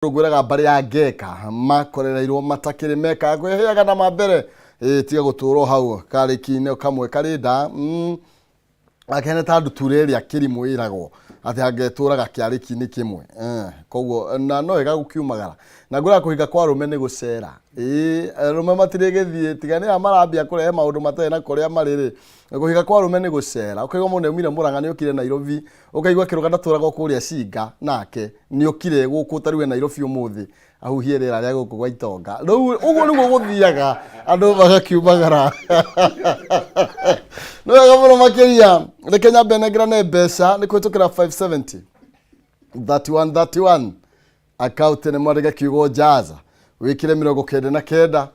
Ngwĩraga mbarĩ ya Ngeka makorereirwo matakĩrĩ meka ngwĩhĩaga na ma mbere ĩ tiga gũtũrwo hau karĩki-inĩ kamwe karĩ nda akene ta ndutura ĩrĩa kĩrimũ ĩragwo atĩ angetũraga kĩarĩki-inĩ kĩmwe. Koguo na no wega gũkiumagara na ngwĩraga kũhika kwa arũme nĩ gũcera. Ĩĩ arũme matirĩ gĩthiĩ tiga nĩ aya marambia kũrehe maũndũ matarĩ na kũrĩa marĩ rĩ, kũhika kwa arũme nĩ gũcera. Ũkaigua mũndũ nĩaumire Mũrang'a nĩokire Nairobi, ũkaigua kĩrũga ndatũraga o kũrĩa Cinga nake nĩokire gũkũ ta rĩu e Nairobi ũmũthĩ ahuhie rĩera rĩa gũkũ gwa itonga. Rĩu ũguo nĩguo gũthiaga andũ magakiumagara. Nĩ wega mũno makĩria. Reke nyambe nengerane mbeca nĩ kũhĩtũkĩra 570 31 31 akaunti nĩ mwandĩke kiugo jaza wĩkĩre 99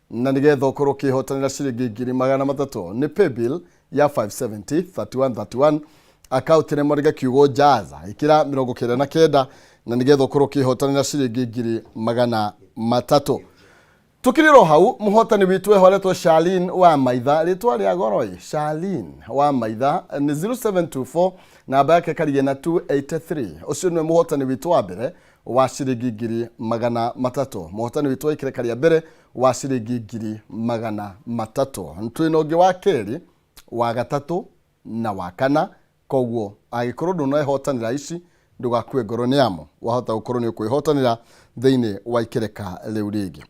na nĩgetha ũkorwo ũkĩhotanĩra ciringi 300,000. Nĩ paybill ya 570 31 31, akaunti nĩ mwandĩke kiugo jaza, ĩkĩra 99 na nĩgetha ũkorwo ũkĩhotanĩra ciringi 300,000. Tukĩrĩ ro hau, mũhotani witũ eho aretwo Charlene wa Maitha, rĩtwa rĩa goro ĩ, Charlene wa Maitha nĩ 0724, namba yake karige na 283. Ũcio nĩwe mũhotani witũ wa mbere wa ciringi 300,000. Mũhotani witũ wa ikereka rĩa mbere wa ciringi 300,000. Twĩna ũngĩ wa kerĩ, wa gatatũ na wa kana. Koguo angĩkorwo ndũnehotanĩra ici, ndũgakue ngoro nĩ amu wahota gũkorwo nĩ ũkwĩhotanĩra thĩinĩ wa ikereka rĩu rĩngĩ.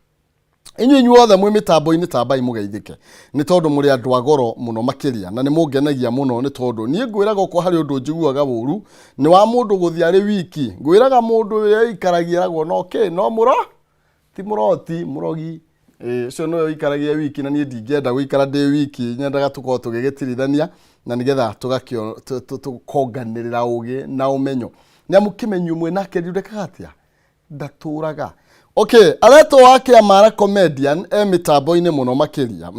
Inyuĩ inyuothe mwĩ mĩtambo-inĩ, tambai mũgeithĩke nĩ tondũ mũrĩ andũ a goro mũno makĩria na nĩ mũngenagia mũno, nĩ tondũ niĩ ngwĩraga okorwo harĩ ũndũ njiguaga ũru nĩ wa mũndũ gũthiĩ arĩ wiki. Ngwĩraga mũndũ ũrĩa ũikaragia eragwo no kĩ no mũro ti mũroti mũrogi. Ĩĩ, ũcio nĩwe ũikaragia wiki na niĩ ndingĩenda gũikara ndĩ wiki, nyendaga tũkorwo tũgĩgĩtirithania na nĩgetha tũkonganĩrĩra ũgĩ na ũmenyo, nĩ amu kĩmenyi ũmwe nake ndekaga atĩa ndatũraga. Okay, aretwo wa Kĩamara comedian e mĩtambo-inĩ mũno makĩria.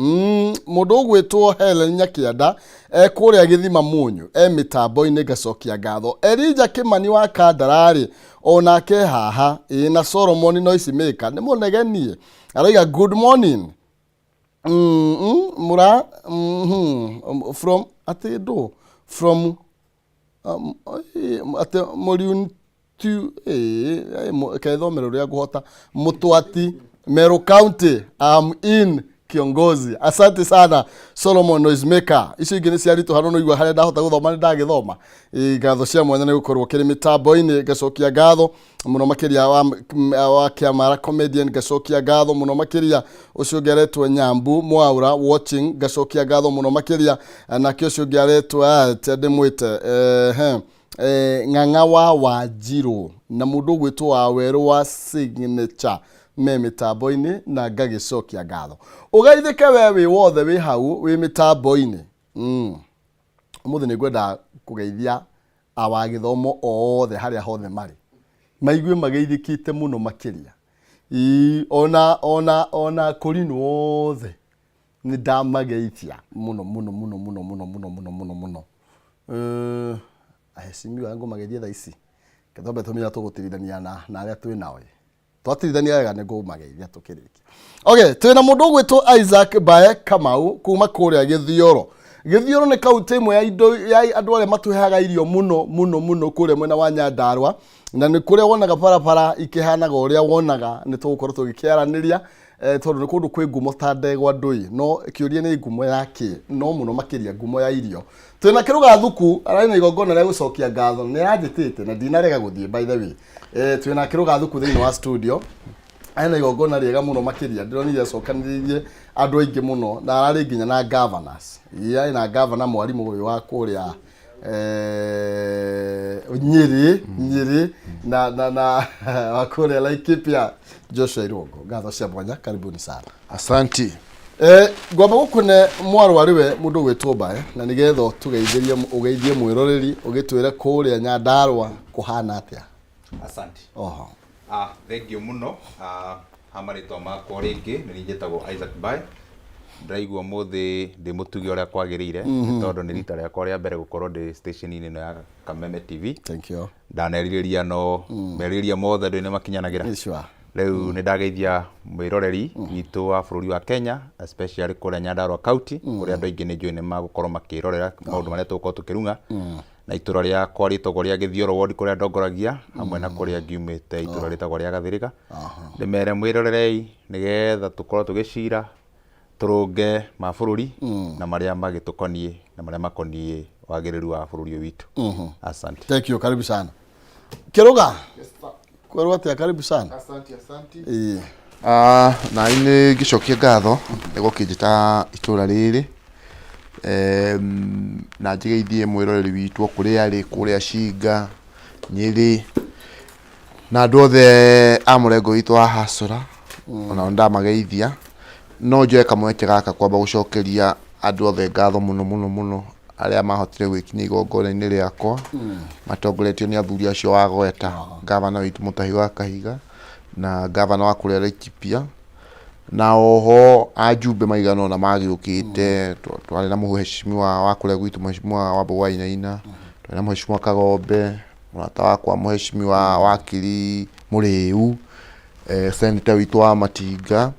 Mũndũ ũgwĩtwo Helen Nyakĩanda e kũrĩa Gĩthima Mũnyũ e mĩtambo-inĩ, ngacokia ngatho. Elijah Kĩmani wa Kandararĩ onake haha, ĩ na Solomon Noise Maker nĩ mũnegenie arauga good morning. Mũra from atĩ ndũ from atĩ mũriu kethomera ũrĩa ngũhota mũtwati Meru County, I'm in kiongozi. Asante sana Solomon Noisemaker. Icio ingĩ nĩ ciaritũha no igua harĩa ndahota gũthoma nĩ ndagĩthoma. Ngatho cia mwanya nĩ gũkorwo kĩrĩ mĩtambo-inĩ, ngacokia ngatho mũno makĩria wa Kĩamara comedian, ngacokia ngatho mũno makĩria ũcio ũngĩ aretwo Nyambu Mwaura watching, ngacokia ngatho mũno makĩria nake ũcio ũngĩ aretwo atĩa ndĩmwĩte Ng'ang'a wa Wanjirũ na mũndũ ũgwĩtwo wa Werũ wa Signature me mĩtambo-inĩ na ngagĩcokia ngatho. Ũgeithĩke we wĩ wothe wĩ hau wĩ mĩtambo-inĩ. Ũmũthĩ nĩ ngwenda kũgeithia awagĩthomo othe harĩa hothe marĩ. Maigue mageithĩkĩte mũno makĩria. Ĩĩ, ona kũrinũ othe nĩ ndamageithia mũno mũno mũno mũno mũno mũno mũno mũno mũno. Aheshimiwa ngũmageithia thaa ici. Reke twambe tũmenye tũgũtirithania na arĩa twĩ nao ĩ. Twatirithania wega nĩ ngũmageithia tũkĩrĩkia. Okay, twĩna mũndũ ũgwĩtwo Isaac Bae Kamau kuma kũrĩa Gĩthioro. Gĩthioro nĩ kaunti ĩmwe ya indo ya andũ arĩa matũheaga irio mũno mũno mũno kũrĩa mwena wa Nyandarua, na nĩ kũrĩa wonaga barabara ikĩhanaga ũrĩa wonaga. Nĩ tũgũkorwo tũgĩkĩaranĩria tondũ nĩ kũndũ kwĩ ngumo ta ndegwa ndũi, no kĩũria nĩ ngumo ya kĩ, no mũno makĩria ngumo ya irio. Twĩna Kĩrũga Thuku ararĩ na igongona rĩa gũcokia ngatho, nĩ aranjĩtĩte na ndinarega gũthiĩ by the way. Twĩna Kĩrũga Thuku thĩinĩ wa studio arĩ na igongona rĩega mũno makĩria, ndĩronire acokanĩrĩirie andũ aingĩ mũno na ararĩ nginya na governors. Ĩĩ, arĩ na governor mwarimũ ũyũ wa kũrĩa Nyĩrĩ na wa kũrĩa Laikipia Joshua Irũngũ. Ngatho cia mwanya, karibuni sana. Asanti. Ngwamba gũkũne mwarwa rĩwe mũndũ ũgwĩtwo Mbae na nĩgetha ũtũgeithĩrie, ũgeithie mwĩroreri ũgĩtwĩre kũrĩa Nyandarua kũhana atĩa. Asante. Oho. Thank you mũno. Ha marĩtwa makwa rĩngĩ nĩ niĩ njĩtagwo Isaac Mbae. Ndĩraigua ũmũthĩ ndĩ mũtugi ũrĩa kwagĩrĩire nĩ tondũ nĩ rita rĩakwa rĩa mbere gũkorwo ndĩ station-inĩ ĩno ya Kameme TV. Thank you. Ndanerirĩria no merirĩria mothe ndũĩ nĩ makinyanagĩra. Sure. Rĩu nĩ ndageithia mwĩroreri witũ wa bũrũri wa Kenya, especially kũrĩa Nyandarua County, kũrĩa andũ aingĩ nĩ njũĩ nĩ magũkorwo makĩrorera maũndũ marĩa tũgũkorwo tũkĩrung'a. Na itũra rĩakwa rĩtagwo rĩa Gĩthioro ward kũrĩa ndongoragia hamwe na kũrĩa ngiumĩte itũra rĩtagwo rĩa Gathĩrĩga. Ndĩmere mwĩrorerei nĩgetha tũkorwo tũgĩcira tũrũnge ma bũrũri na marĩa magĩtũkoniĩ na marĩa makoniĩ wagĩrĩru wa bũrũri ũyũ witũ. Asante. Thank you, karibu sana. Kĩrũga, kwerwo atĩa? Karibu sana. Asante, asante. Ĩĩ. Ah, na nĩ ngĩcokia ngatho nĩ gũkĩnjĩta itũra rĩrĩ. Na njĩgeithie mwĩroreri witũ o kũrĩa arĩ, kũrĩa Cinga, Nyĩrĩ, na andũ othe a mũrengo witũ wa Hasũra, onao nĩndamageithia. No njoe kamweke gaka kwamba gũcokeria andũ othe ngatho mũno mũno mũno arĩa mahotire gwĩkinyia igongona-inĩ rĩakwa, matongoretio nĩ athuri acio wagweta, ngavana witũ Mũtahi wa Kahiga, na ngavana wa kũrĩa Laikipia, na oho ajumbe maigana ũna magĩũkĩte. Twarĩ na mũheshimiwa wa kũrĩa gwitũ, mũheshimiwa Wambũgũ wa Wainaina, twarĩ na mũheshimiwa Kagombe, mũrata wakwa mũheshimiwa wakiri Mũrĩu, senator witũ wa Matinga,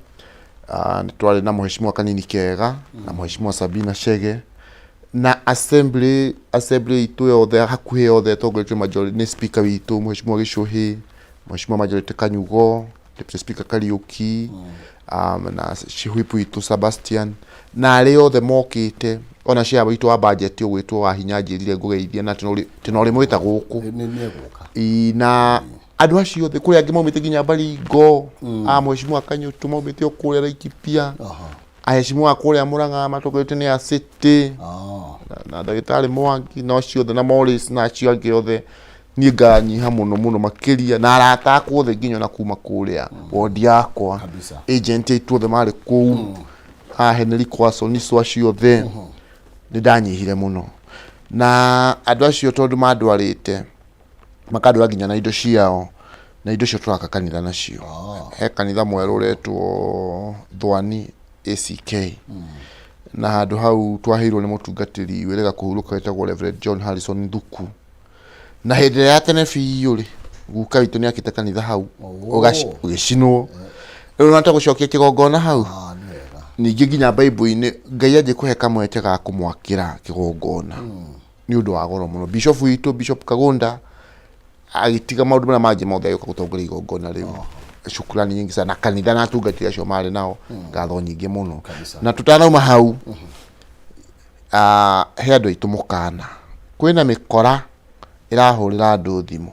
nĩ twarĩ na mũheshimiwa Kanini Kega na mũheshimiwa Sabina Chege, na assembly itũ yothe hakuhĩ yothe ĩtongoretio majority nĩ speaker witũ mũheshimiwa Gĩcũhĩ, mũheshimiwa majority Kanyugo, deputy speaker Kariũki, na chief whip witũ Sebastian, na arĩa othe mokĩte, ona chair witũ wa budget ũgwĩtwo Wahinya anjĩrire ngũgeithie na tĩ na ũrĩmwĩta gũkũ. Nĩ egũka. Ĩ, na andũ acio othe kũrĩ angĩ maumĩte nginya Baringo, a mũheshimiwa Kanyũtũ maumĩte o kũrĩa Laikipia, aheshimiwa kũrĩa Mũrang'a matongoretio nĩ a City na ndagĩtarĩ Mwangi na acio othe na Morris na acio angĩ othe. Niĩ nganyiha mũno mũno makĩria na arata akwa othe nginya ona kuma kũrĩa wondi yakwa, agent aitũ othe marĩ kũu, a Henry Kwasoniso acio othe, nĩ ndanyihire mũno na andũ acio tondũ mandwarĩte makandwara nginya na indo ciao, na indo icio tũraka kanitha nacio. He kanitha mwerũ ũretwo Thwani ACK, na handũ hau twaheirwo nĩ mũtungatĩri wĩrĩga kũhurũka wĩtagwo Reverend John Harrison Thuku. Na hĩndĩ ĩrĩa ya tene biũ rĩ, guka witũ nĩ akĩte kanitha hau, ũgĩcinwo. Rĩu nata gũcokia kĩgongona hau. Nĩ wega. Ningĩ nginya Bible-inĩ Ngai anjĩ kũhe kamweke ga kũmwakĩra kĩgongona nĩ ũndũ wa goro mũno. Bishop witũ, Bishop Kagunda, agĩtiga maũndũ marĩa mangĩ mothe agĩũka gũtongoria igongona rĩu. Shukrani nyingi sana na kanitha na atungatĩri acio marĩ nao, ngatho nyingĩ mũno. Na tũtanauma hau, he andũ aitũ mũkana, kwĩna mĩkora ĩrahũrĩra andũ thimũ,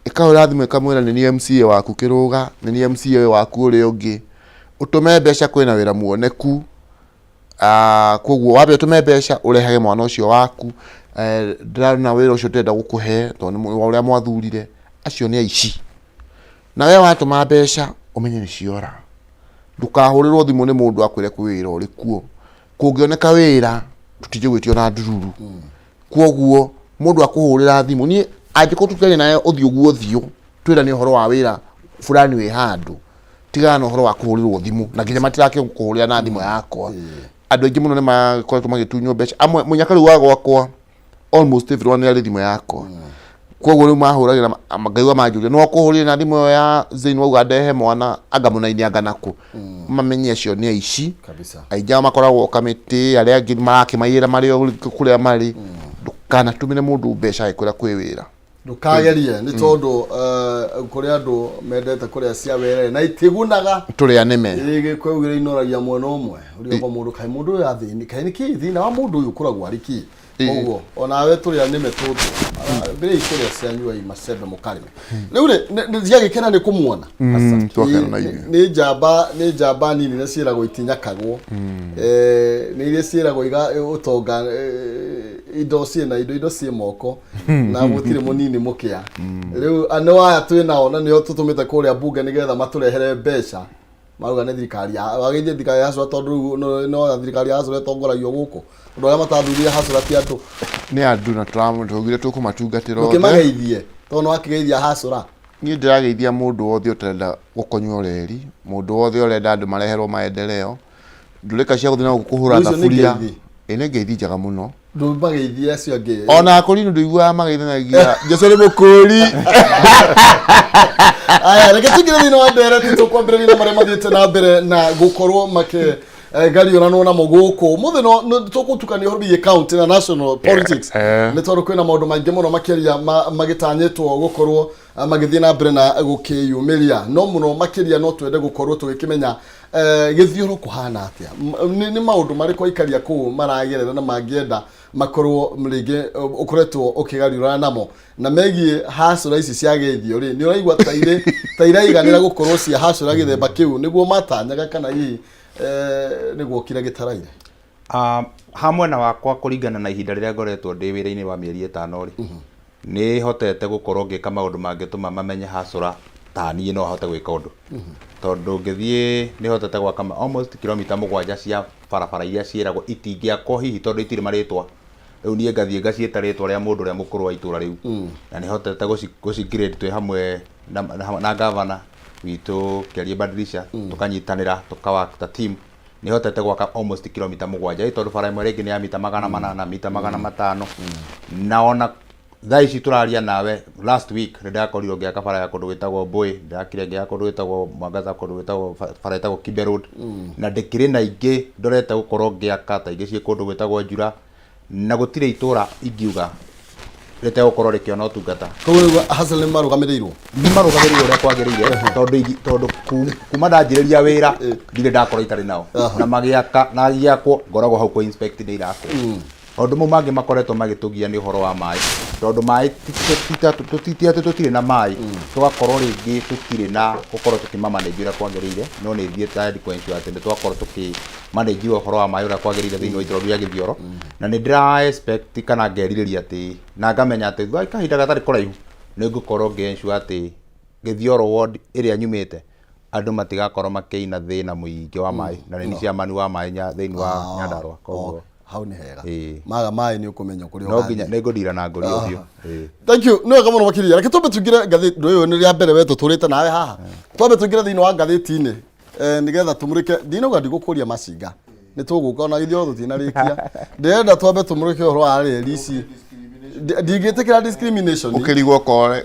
ĩkahũrĩra thimũ ĩkamwĩra nĩ niĩ MCA waku Kĩrũga, nĩ niĩ MCA waku ũrĩa ũngĩ, ũtũme mbeca kwĩna wĩra muoneku, koguo wambe ũtũme mbeca ũrehage mwana ũcio waku, ndĩrona wĩra ũcio ndĩrenda gũkũhe tondũ nĩ ũrĩa mwathurire. Acio nĩ aici. Na we watũma mbeca ũmenye nĩ ciora. Ndũkahũrĩrwo thimũ nĩ mũndũ akwĩre kwĩ wĩra ũrĩ kuo. Kũngĩoneka wĩra tũtingĩ gwĩtio na ndururu. Koguo mũndũ akũhũrĩra thimũ, niĩ angĩkorwo tũtiarĩ nawe ũthiũ gwa ũthiũ twĩrane ũhoro wa wĩra fulani wĩ handũ, tigana na ũhoro wa kũhũrĩrwo thimũ, na nginya matirakĩkũhũrĩra na thimũ yakwa. Andũ aingĩ mũno nĩ makoretwo magĩtunywo mbeca. Amwe mũnyaka rĩu wa gwakwa almost everyone nĩ arĩ thimũ yakwa. Koguo rĩu mahũragĩra, ngaigua manjũria no kũhũrĩre na thimũ ĩyo ya Zain wauga ndehe mwana, anga mũnaini anga nakũ. Mamenye acio nĩ aici. Aingĩ ao makoragwo kamĩtĩ, arĩa angĩ marakĩmaiyĩra marĩ o kũrĩa marĩ. Ndũkanatũmĩre mũndũ mbeca agĩkwĩra kwĩ wĩra. Ndũkagerie, nĩ tondũ kũrĩ andũ mendete kũrĩa cia werere na itigunaga. Tũrĩ anĩme. Ĩĩ, kwĩ inoragia mwena ũmwe. Ũrĩa mũndũ kaĩ mũndũ ũyũ athĩni, kaĩ nĩ kĩ thĩna wa mũndũ ũyũ ũkoragwo arĩ kĩ? Koguo onawe tũrĩ anĩme tũtũ, mbĩrĩi kũrĩa cianyu ai macembe mũkarĩme. Rĩu rĩ, ndiagĩkena nĩ kũmuona. Twakena na ithuĩ. Nĩ njamba, nĩ njamba nini na ciĩragwo itinyakagwo. Nĩ iria ciĩragwo iga ũtonga, indo ciĩna indo, indo ciĩ moko na gũtirĩ mũnini mũkĩa. Rĩu nĩ aya twĩ nao na nĩo tũtũmĩte kũrĩa mbunge nĩgetha matũrehere mbeca. Marauga nĩ thirikari ya wagĩithie thirikari ya Hasura, tondũ rĩu no thirikari ya Hasura ĩtongoragio gũkũ. Andũ arĩa matathurire Hasura ti andũ. Nĩ andũ na tũraugire tũkũmatungatĩra othe. Ndũkĩmageithie tondũ nĩ wakĩgeithia Hasura. Niĩ ndĩrageithia mũndũ wothe ũtarenda gũkonywo reri, mũndũ wothe ũrenda andũ mareherwo maendeleo, ndũrĩka cia gũthiĩ na gũkũ kũhũra Icio nĩ thaburia. ngeithi. Ĩ nĩ ngeithi njega mũno. Ndũmageithie acio angĩ. Ona akũri ndũiguaga mageithanagia. Jesu nĩ mũkũri. Aya, reke tũingĩre thĩinĩ wa ndereti, tũkwambĩrĩria na marĩa mathiĩte na mbere na gũkorwo makĩ Ngariũranwo namo gũkũ mũthĩ no tũgũtukania ũhoro wĩgiĩ county na national politics, nĩ tondũ kwĩna maũndũ maingĩ mũno makĩria magĩtanyĩtwo gũkorwo magĩthiĩ na mbere na gũkĩyumĩria, no mũno makĩria no twende gũkorwo tũgĩkĩmenya gĩthiũrũ kũhana atĩa. Nĩ maũndũ marĩkũ aikaria kũu maragerera na mangĩenda makorwo rĩngĩ ũkoretwo ũkĩgariũrana namo na megiĩ hacũra ici cia gĩthio rĩ, nĩ ũraigua ta irĩ ta iraiganĩra gũkorwo cia hacũra gĩthemba kĩu nĩguo matanyaga, kana hihi nĩguo kira gĩtaraire? Ha mwena wakwa, kũringana na ihinda rĩrĩa ngoretwo ndĩ wĩra-inĩ wa mĩeri 5 rĩ, nĩ hotete gũkorwo ngĩka maũndũ mangĩtũma mamenye hacũra ta niĩ no ahote gwĩka ũndũ, tondũ ngĩthiĩ nĩ hotete gwaka almost kilomita 7 cia barabara iria ciĩragwo itingĩakwo hihi tondũ itirĩ marĩtwa. Rĩu niĩ ngathiĩ ngaciĩta rĩtwa rĩa mũndũ ũrĩa mũkũrũ wa itũra rĩu, na nĩ hotete gũci grade twĩ hamwe na gavana witũ Kĩarie Badilisha, tũkanyitanĩra tũka-work ta team. Nĩ hotete gwaka almost kilomita 7 ĩ, tondũ bara ĩmwe rĩngĩ nĩ ya mita 800, mita 500. Na ona thaa ici tũraria nawe, last week nĩ ndakorirwo ngĩaka bara ya kũndũ gwĩtagwo Mbũĩ, ndakire ngĩaka kũndũ gwĩtagwo Mwangaza, kũndũ gwĩtagwo bara ĩtagwo Kibe Road, na ndĩkĩrĩ na ingĩ ndorete gũkorwo ngĩaka ta ingĩ ciĩ kũndũ gwĩtagwo Njura, na gũtirĩ itũra ingiuga rĩtegũkorwo rĩkĩona ũtungata. Koguo rĩu hustle nĩ marũgamĩrĩirwo? Nĩ marũgamĩrĩirwo ũrĩa kwagĩrĩire, tondũ kuma ndanjĩrĩria wĩra ndirĩ ndakorwo itarĩ nao, na magĩaka na gĩakwo ngoragwo hau kũ inspect nĩ irakwo. Maũndũ mau mangĩ makoretwo magĩtũgia nĩ ũhoro wa maĩ, tondũ maĩ ti atĩ tũtirĩ na maĩ, tũgakorwo rĩngĩ tũtirĩ na gũkorwo tũkĩmamanage ũrĩa kwagĩrĩire, no nĩ thiĩte kũ ensure atĩ nĩ twakorwo tũkĩ manage ũhoro wa maĩ ũrĩa kwagĩrĩire thĩinĩ wa itũra rĩa Gĩthioro. Na nĩ ndĩra expect kana ngerirĩria atĩ na ngamenya atĩ thutha wa kahinda gatarĩ kũraihu nĩ ngũkorwo ngĩ ensure atĩ Gĩthioro ward ĩrĩa nyumĩte andũ matigakorwo makĩina thĩna mũingĩ wa maĩ, na nĩ chairman wa maĩ thĩinĩ wa Nyandarua, koguo Hau nĩ hega. Maga maĩ nĩ ũkũmenya kũrĩa no nginya nĩ ngũdira na ngũri ũthiũ. Thank you, nĩ wega mũno makĩria. Reke twambe tũingĩre ngathĩti ũyũ, nĩ rĩa mbere we tũtũrĩte nawe haha. Twambe tũingĩre thĩinĩ wa ngathĩti-inĩ nĩgetha tũmũrĩke. Ndinauga ndigũkũria macinga, nĩ tũgũka ona gĩthioro tũtinarĩkia. Ndĩrenda twambe tũmũrĩke ũhoro wa reri ici. Ndingĩtĩkĩra discrimination. Ũkĩrigwo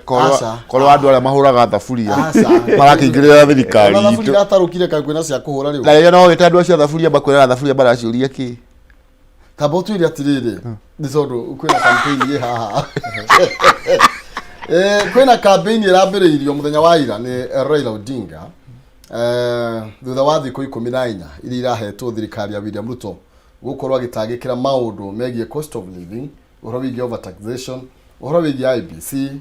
korwo Aca. Korwo andũ arĩa mahũraga thaburia Aca. marakĩingĩrĩra thirikari Ona thaburia itũ. Iratarũkire kaĩ kwĩna cia kũhũra rĩu? Na rĩrĩa no wĩte andũ acio a thaburia makwĩraga thaburia maraciũria kĩ. Tamba ũtwĩre atĩrĩrĩ, nĩ tondũ kwĩna campaign ĩ haha. Kwĩna campaign ĩrambĩrĩirio mũthenya wa ira nĩ Raila Odinga, thutha wa thikũ 14 iria irahetwo thirikari ya William Ruto gũkorwo agĩtangĩkĩra maũndũ megiĩ cost of living, ũhoro wĩgiĩ overtaxation, ũhoro wĩgiĩ IEBC,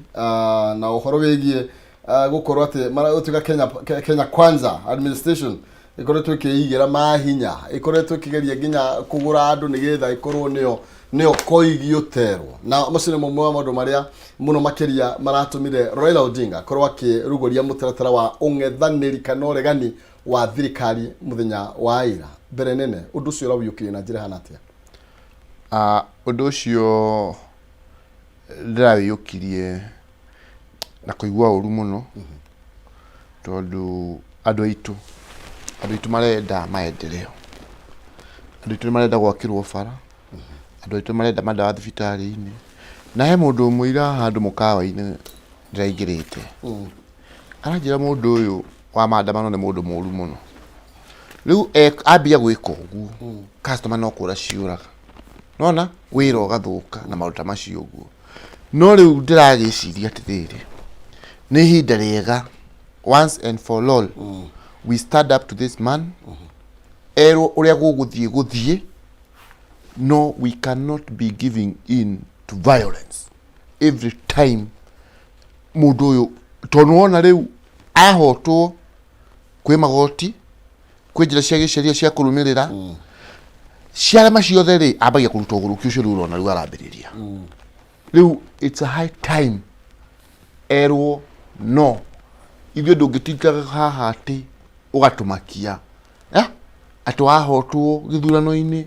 na ũhoro wĩgiĩ gũkorwo atĩ gũtuĩka Kenya Kwanza administration ĩkoretwo ĩkĩigĩra mahinya, ĩkoretwo ĩkĩgeria nginya kũgũra andũ nĩgetha ĩkorwo nĩyo koigi ũterwo. Na macio nĩ mamwe ma maũndũ marĩa mũno makĩria maratũmire Raila Odinga akorwo akĩrugũria mũtaratara wa ũng'ethanĩri kana ũregani wa thirikari mũthenya wa ira. Mbere nene, ũndũ ũcio ũraũiyũkirie na njĩra ĩhana atĩa? Ũndũ ũcio ndĩrawĩiyũkirie na kũigua ũru mũno, tondũ andũ aitũ marenda maendeleo, andũ aitũ nĩ marenda gwakĩrwo bara, andũ aitũ marenda mandawa thibitarĩ-inĩ. Na he mũndũ ũmwe ira handũ mũkawa-inĩ ndĩraingĩrĩte, aranjĩra mũndũ ũyũ wa maandamano nĩ mũndũ mũru mũno. Rĩu ambia gwĩka ũguo, customer no kũra ciũraga, nona wĩra ũgathũka na maũndũ ta macio ũguo. No rĩu ndĩragĩciria atĩrĩrĩ, nĩ ihinda rĩega, once and for all we stand up to this man, erwo ũrĩa gũgũthiĩ gũthiĩ. No, we cannot be giving in to violence every time. Mũndũ ũyũ, tondũ wona rĩu ahotwo kwĩ magoti, kwĩ njĩra cia gĩceria cia kũrũmĩrĩra, ciarema ciothe rĩ, ambagia kũruta ũgũrũki ũcio. Rĩu ũrona rĩu arambĩrĩria rĩu, it's a high time erwo no ithuĩ ndũngĩtindaga haha atĩ ũgatũmakia, atĩ wahotwo gĩthurano-inĩ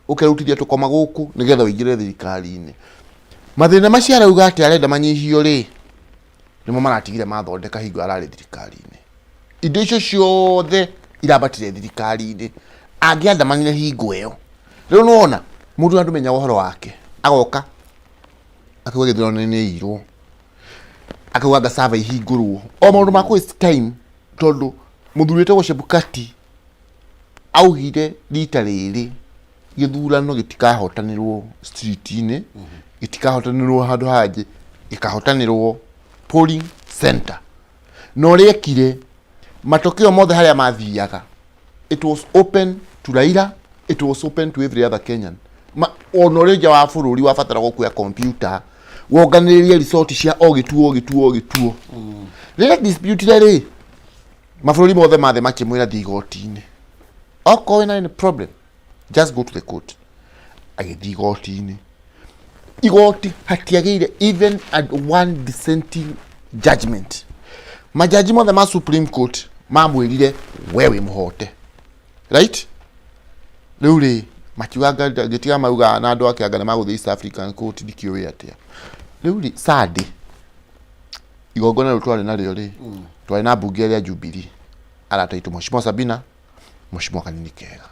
ũkerutithia tũkoma gũkũ nĩgetha ũingĩre thirikari-inĩ. Mathĩna macio arauga atĩ arenda manyihio rĩ, nĩmo maratigire mathondeka hingo ararĩ thirikari-inĩ. Indo icio ciothe irambatire thirikari-inĩ, angĩandamanire hingo ĩyo. Rĩu nĩwona mũndũ ũrĩa ndũmenyaga ũhoro wake agoka akauga gĩthurano nĩ ĩirwo, akauga anga server ihingũrwo, o maũndũ ma waste time, tondũ mũthuri wĩtagwo Chebukati. Augire rita rĩrĩ gĩthurano gĩtikahotanĩrwo street-inĩ, gĩtikahotanĩrwo handũ hangĩ, gĩkahotanĩrwo polling center. Na ũrĩa ekire, matokeo mothe harĩa mathiaga, it was open to Raila, it was open to every other Kenyan. Ma, ona ũrĩ nja wa bũrũri wabatara kuoya computer wonganĩrĩrie result cia o gĩtuo o gĩtuo o gĩtuo. Rĩrĩa disputire rĩ, mabũrũri mothe ma thĩ makĩmwĩra thiĩ igoti-inĩ, okorwo wĩna any problem just go to the court. Agĩthiĩ igoti-inĩ, igoti hatiagĩire even at one dissenting judgment. Majaji mothe ma Supreme Court mamwĩrire we wĩ mũhote, right? Rĩu rĩ, makiuga ngĩtiga mauga na andũ ake anga nĩ magũthiĩ East African Court, ndikĩũĩ atĩa. Rĩu rĩ, Sunday igongona rĩu twarĩ narĩo rĩ, twarĩ na mbunge ĩrĩa Jubilee, arata aitũ, Mheshimiwa Sabina, Mheshimiwa Kanini Kega,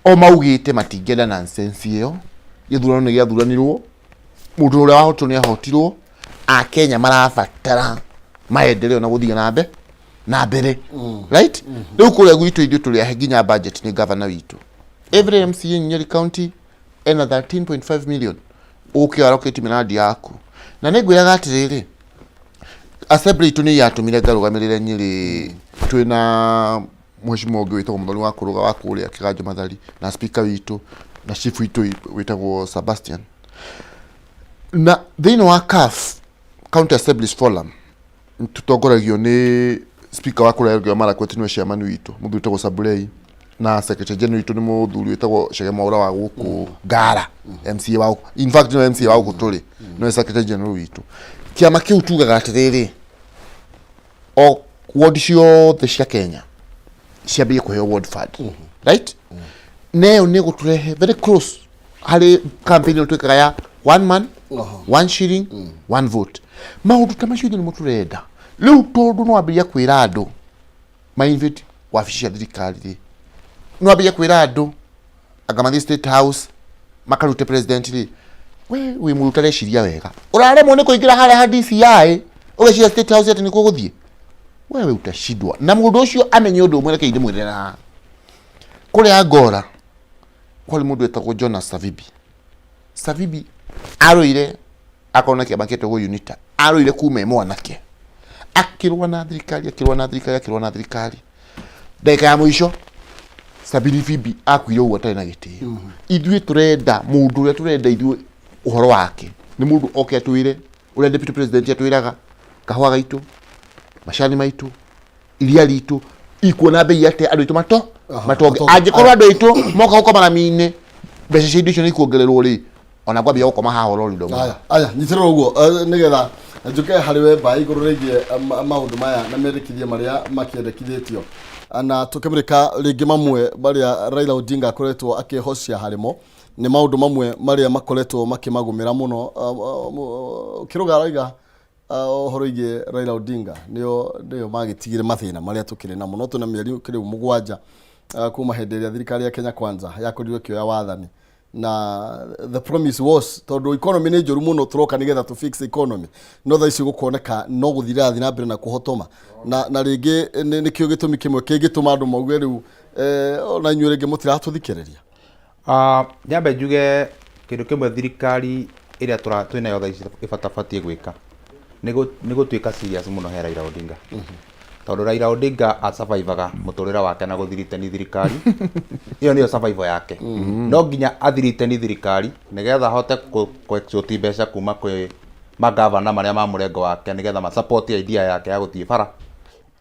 o maugĩte matingĩenda nonsense ĩyo. Gĩthurano nĩ gĩathuranirwo, mũndũ ũrĩa wahotirwo nĩ ahotirwo. Akenya marabatara maendeleo na gũthiĩ na mbe na mbere, right? Rĩu kũrĩa gwitũ ithuĩ tũrĩ ahe nginya budget nĩ governor witũ. Every MCA in Nyeri County ena 13.5 million ũke allocate mĩrandi yaku. Na nĩ ngwĩraga atĩrĩrĩ, assembly itũ nĩ yatũmire ngarũgamĩrĩre Nyĩrĩ, twĩna mheshimiwa ũngĩ wĩtagwo Mũthoni wa Kũrũga wa kũrĩa Kĩganjo Mathari, na speaker witũ na chief witũ wĩtagwo Sebastian. Na thĩinĩ wa CAF, County Assemblies Forum, tũtongoragio nĩ speaker wa kũrĩa Elgeyo Marakwet, nĩwe chairman witũ, mũthuri wĩtagwo Sabulei, na secretary general witũ nĩ mũthuri wĩtagwo Chege Mwaura wa gũkũ Ngara, MCA wa gũkũ, in fact nĩwe MCA wa gũkũ tũrĩ, nĩwe secretary general witũ. Kĩama kĩu tugaga atĩrĩrĩ, o ward ciothe cia Kenya ciambie kũheo ward fund, right? Na ĩyo nĩ gũtũrehe very close harĩ campaign ĩno twĩkaga ya one man, one shilling, one vote. Maũndũ ta macio ithuĩ nĩmo tũrenda rĩu, tondũ no wambĩrĩria kwĩra andũ ma-invade wabici cia thirikari rĩ, no wambĩrĩria kwĩra andũ anga mathiĩ State House makarute president rĩ, we wĩ mũndũ ũtareciria wega. Ũraremwo nĩ kũingĩra harĩa ha DCI, ũgeciria State House atĩ nĩkuo gũthiĩ, wewe utashindwa. Na mũndũ ũcio amenye ũndũ ũmwe, reke ndĩmwĩre haha, kũrĩa Angola kwarĩ mũndũ wetagwo Jonas Savimbi. Savimbi arũire akorwo na kĩama kĩetagwo UNITA, arũire kuma e mwanake, akĩrũa na thirikari, akĩrũa na thirikari, akĩrũa na thirikari. Ndagĩka ya mũico Savimbi akuire ũguo atarĩ na gĩtĩo. Ithuĩ tũrenda mũndũ ũrĩa tũrenda ithuĩ ũhoro wake nĩ mũndũ oke atwĩre ũrĩa deputy president atwĩraga, kahũa gaitũ, macani maitũ, iria ritũ ikuona bei atĩa, andũ aitũ mato matonge. Matonge. Angĩkorwo andũ aitũ moka gũkoma rami-inĩ, mbeca cia indo icio nĩ ikuongererwo rĩ, ona ngwambia gũkoma haha ũrori ndomo. Aya aya, nyitĩrĩra ũguo, nĩgetha njũke harĩ we mbaĩ igũrũ rĩgiĩ maũndũ maya na mendekithia marĩa makĩendekithĩtio, na tũkĩmũrĩka rĩngĩ mamwe marĩa Raila Odinga akoretwo akĩhocia harĩmo nĩ maũndũ mamwe marĩa makoretwo makĩmagũmĩra mũno. Kĩrũga araiga ũhoro wĩgiĩ Raila Odinga nĩo magĩtigire mathĩna marĩa tũkĩrĩ namo, no twĩna mĩeri kĩrĩu 7 kuma hĩndĩ ĩrĩa thirikari ya Kenya Kwanza yakorirwo ĩkĩoya wathani. Na the promise was, tondũ economy nĩ njũru mũno, tũroka nĩgetha tũ fix economy, no thaa ici gũkoneka no gũthiĩ ĩrathiĩ na mbere na kũhotoma. Na rĩngĩ nĩkĩo gĩtũmi kĩmwe kĩngĩtũma andũ mauge rĩu ona inyuĩ rĩngĩ mũtiratũthikĩrĩria. Nyambe njuge kĩndũ kĩmwe thirikari ĩrĩa twĩnayo thaa ici ĩbatabatiĩ gwĩka nĩ gũtuĩka serious mũno he Raila Odinga, tondũ Raila Odinga asurvivaga mũtũrĩre wake na gũthiritani thirikari ĩyo, nĩyo survival yake. No nginya athiritani thirikari nĩgetha ahote kũ extort mbeca kuma kwĩ magavana marĩa ma mũrengo wake, nĩgetha ma support idea yake ya gũthiĩ bara.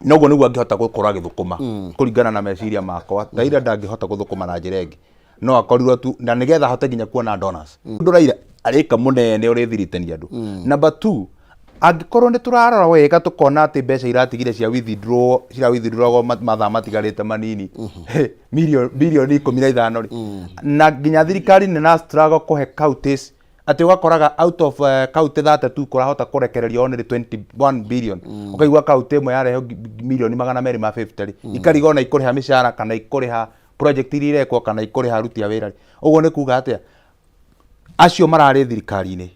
Noguo nĩguo angĩhota gũkorwo agĩthũkũma. Kũringana na meciria makwa, Raila ndangĩhota gũthũkũma na njĩra ĩngĩ no akorirwo tu na nĩgetha ahote nginya kuona donors. Ũndũ Raila arĩka mũnene ũrĩthiritania andũ. Number two, angĩkorwo nĩ tũrarora wega tũkona atĩ mbeca iratigire cia withdraw, cira withdrawagwo mathaa matigarĩte manini, bilioni 15 rĩ, na nginya thirikari nĩ na struggle kũhe counties, atĩ ũgakoraga out of county 32 kũrahota kũrekereria only 21 billion. Ũkaigua county ĩmwe yarehwo milioni 250 rĩ, ikariga ona ikũrĩha mĩcara kana ikũrĩha project iria irekwo kana ikũrĩha aruti a wĩra rĩ. Ũguo nĩ kuga atĩa? Acio mararĩ thirikari-inĩ,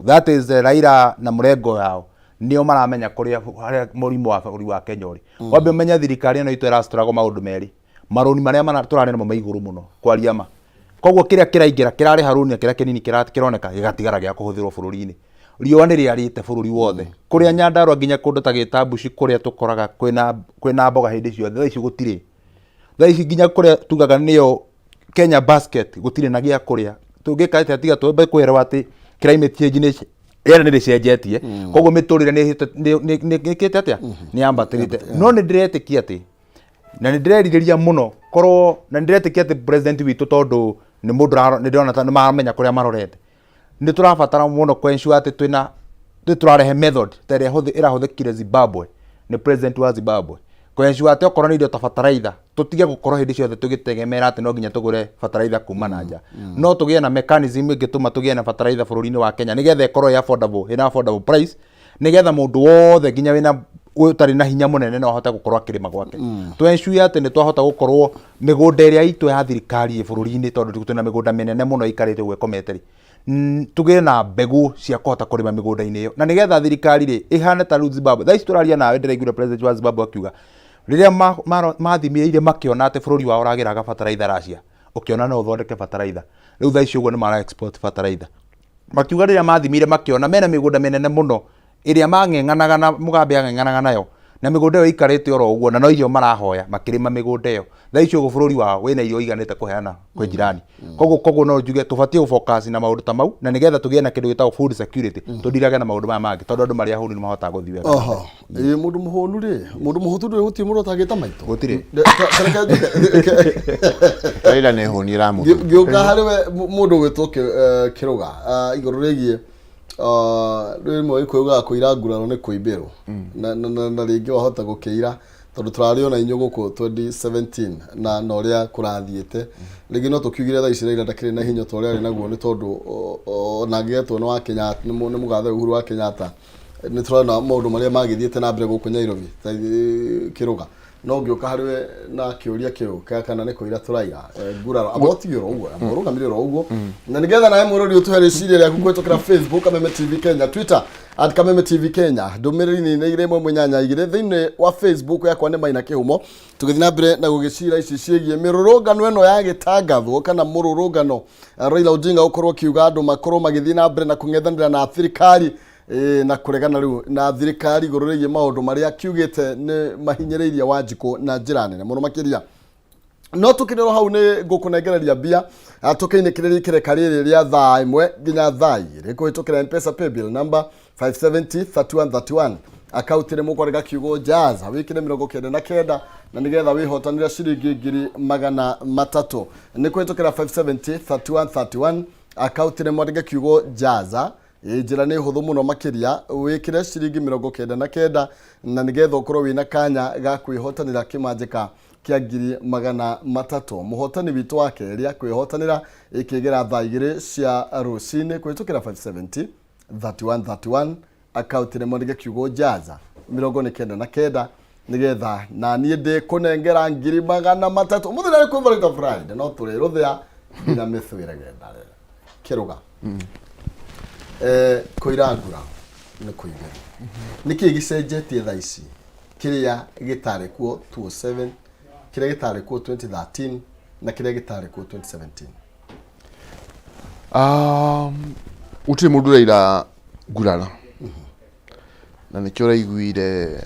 that is Raila na mũrengo yao, nĩo maramenya kũrĩa harĩa mũrimũ wa bũrũri wa Kenya ũrĩ. Wambe ũmenye thirikari ĩno itũ ĩra struggle maũndũ merĩ. Marũni marĩa tũrarĩ namo me igũrũ mũno kwaria ma. Koguo kĩrĩa kĩraingĩra kĩrarĩha rũni na kĩrĩa kĩnini kĩroneka gĩgatigara gĩa kũhũthĩrwo bũrũri-inĩ. Riũa nĩ rĩarĩte bũrũri wothe. Kũrĩa Nyandarua nginya kũndũ ta Gĩtambuci kũrĩa tũkoraga kwĩna mboga hĩndĩ ciothe, thaa ici gũtirĩ. Thaa ici nginya kũrĩa tugaga nĩyo Kenya basket gũtirĩ na gĩa kũrĩa. Tũngĩka atĩa tiga twambe kwĩrwo atĩ climate change nĩ rĩera nĩ rĩcenjetie, koguo mĩtũrĩre nĩ ĩkĩte atĩa, nĩ yambatĩrĩte. No nĩ ndĩretĩkia atĩ na nĩ ndĩrerirĩria mũno korwo na nĩ ndĩretĩkia atĩ president witũ tondũ nĩ mũndũ nĩ ndĩrona ta nĩ maramenya kũrĩa marorete. Nĩ tũrabatara mũno kũ ensure atĩ twĩna nĩ tũrarehe method ta ĩrĩa ĩrahũthĩkire Zimbabwe nĩ president wa Zimbabwe kũ ensure atĩ okorwo nĩ indo ta bataraitha tũtige gũkorwo hĩndĩ ciothe tũgĩtegemera atĩ no nginya tũgũre bataraitha kuma na nja. No tũgĩe na mechanism ĩngĩtũma tũgĩe na bataraitha bũrũri-inĩ wa Kenya nĩgetha ĩkorwo ĩ affordable, ĩna affordable price, nĩgetha mũndũ wothe nginya wĩna ũtarĩ na hinya mũnene no ahote gũkorwo akĩrĩma gwake. Tũ ensure atĩ nĩ twahota gũkorwo mĩgũnda ĩrĩa itũ ya thirikari ĩ bũrũri-inĩ, tondũ twĩna mĩgũnda mĩnene mũno ĩikarĩte ũguo ĩkomete rĩ, tũgĩe na mbegũ cia kũhota kũrĩma mĩgũnda-inĩ ĩyo, na nĩgetha thirikari rĩ ĩhane ta rĩu Zimbabwe. Thaa ici tũraria nawe ndĩraiguire president wa Zimbabwe akiuga rĩrĩa mathimĩrĩire makĩona atĩ bũrũri wao ũragĩraga bataraitha Russia, ũkĩona no ũthondeke bataraitha. Rĩu thaa ici ũguo nĩ mara export bataraitha. Makiuga rĩrĩa mathimire makĩona mena mĩgũnda mĩnene mũno ĩrĩa mang'eng'anaga na Mugabe ang'eng'anaga nayo, na mĩgũnda ĩyo ĩikarĩte oro ũguo na no irio marahoya makĩrĩma mĩgũnda ĩyo. Thaa ici ũguo bũrũri wao wĩna irio iganĩte kũheana kwĩ jirani. Koguo no njuge tũbatiĩ gũ focus na maũndũ ta mau, na nĩgetha tũgĩe na kĩndũ gĩtagwo food security, tũndirage na maũndũ maya mangĩ, tondũ andũ marĩ ahũnu nĩ mahotaga gũthiĩ wega. Oho. Ĩ mũndũ mũhũnu rĩ, mũndũ mũhũtu ndũrĩ gũtirĩ mũndũ ũtangĩta maitũ. Gũtirĩ. Reke njuge. Raila nĩ hũni ĩramũthũ. Ngĩũka harĩ we mũndũ ũgwĩtwo Kĩrũga, igũrũ rĩgiĩ rĩmwe Gĩkũyũ ugaga kũira nguraro nĩ kũimbĩrwo. Na rĩngĩ wahota gũkĩira tondũ tũrarĩ ona inyuĩ gũkũ 2017 na ũrĩa kũrathiĩte. Rĩngĩ no tũkiugire thaa ici Raila ndakĩrĩ na hinya ta ũrĩa arĩ naguo nĩ tondũ ona angĩgetwo nĩ wa Kenyatta, nĩ mũgathe Uhuru wa Kenyatta, nĩ tũrona maũndũ marĩa magĩthiĩte na mbere gũkũ Nairobi ta Kĩrũga. No ngĩũka harĩ we na kĩũria kĩu kĩa kana nĩ kũira tũraira nguraro, amba ũtige oro ũguo, amba ũrũgamire oro ũguo, na nĩgetha nawe mwĩrori ũtũhe rĩciria rĩaku kũhĩtũkĩra Facebook Kameme TV Kenya, Twitter at Kameme TV Kenya, ndũmĩrĩri nĩ igĩrĩ ĩmwe ĩmwe inyanya igĩrĩ thĩinĩ wa Facebook yakwa nĩ Maina Kĩhumo. Tũgĩthiĩ na mbere na gũgĩcira ici ciĩgiĩ mĩrũrũngano ĩno ya gĩtangathwo kana mũrũrũngano, Raila Odinga gũkorwo akiuga andũ makorwo magĩthiĩ na mbere na kũng'ethanĩra na thirikari, na kũregana rĩu na thirikari igũrũ rĩgiĩ maũndũ marĩa kiugĩte nĩ mahinyĩrĩirie Wanjikũ na njĩra nene mũno makĩria. No tũkĩrĩ hau nĩ ngũkũnengereria mbia, tũkĩinĩkĩrĩria ikereka rĩrĩ rĩa thaa 1 nginya thaa 2 kũhĩtũkĩra M-Pesa paybill number 570 3131, akaunti nĩ mũkwarĩka kiugo jaza, wĩkĩre 99 na nĩgetha wĩhotanĩre ciringi 300,000. Nĩ kũhĩtũkĩra 570 3131, akaunti nĩ mwandĩke kiugo jaza. Njĩra nĩ hũthũ mũno makĩria, wĩkĩre ciringi 99 na nĩgetha ũkorwo wĩna kanya ga kwĩhotanĩra kĩmanjĩka kĩa 300,000. Mũhotani witũ wa kerĩ akwĩhotanĩra ĩkĩgera thaa 2 cia rũcinĩ kũhĩtũkĩra 570 3131, akaunti nĩ mwandĩke kiugo jaza 99 nĩgetha na niĩ ndĩkũnengera 300,000. Ũmũthĩ nĩ kwĩ Friday no tũrĩrũthĩa nginya mĩthwĩre gendare. Kĩrũga. Kũira ngura nĩ kũigĩrwo. Nĩkĩ gĩcenjetie thaa ici kĩrĩa gĩtarĩ kuo 2007, kĩrĩa gĩtarĩ kuo 2013 na kĩrĩa gĩtarĩ kuo 2017? Gũtirĩ mũndũ ũraira nguraro, na nĩkĩo ũraiguire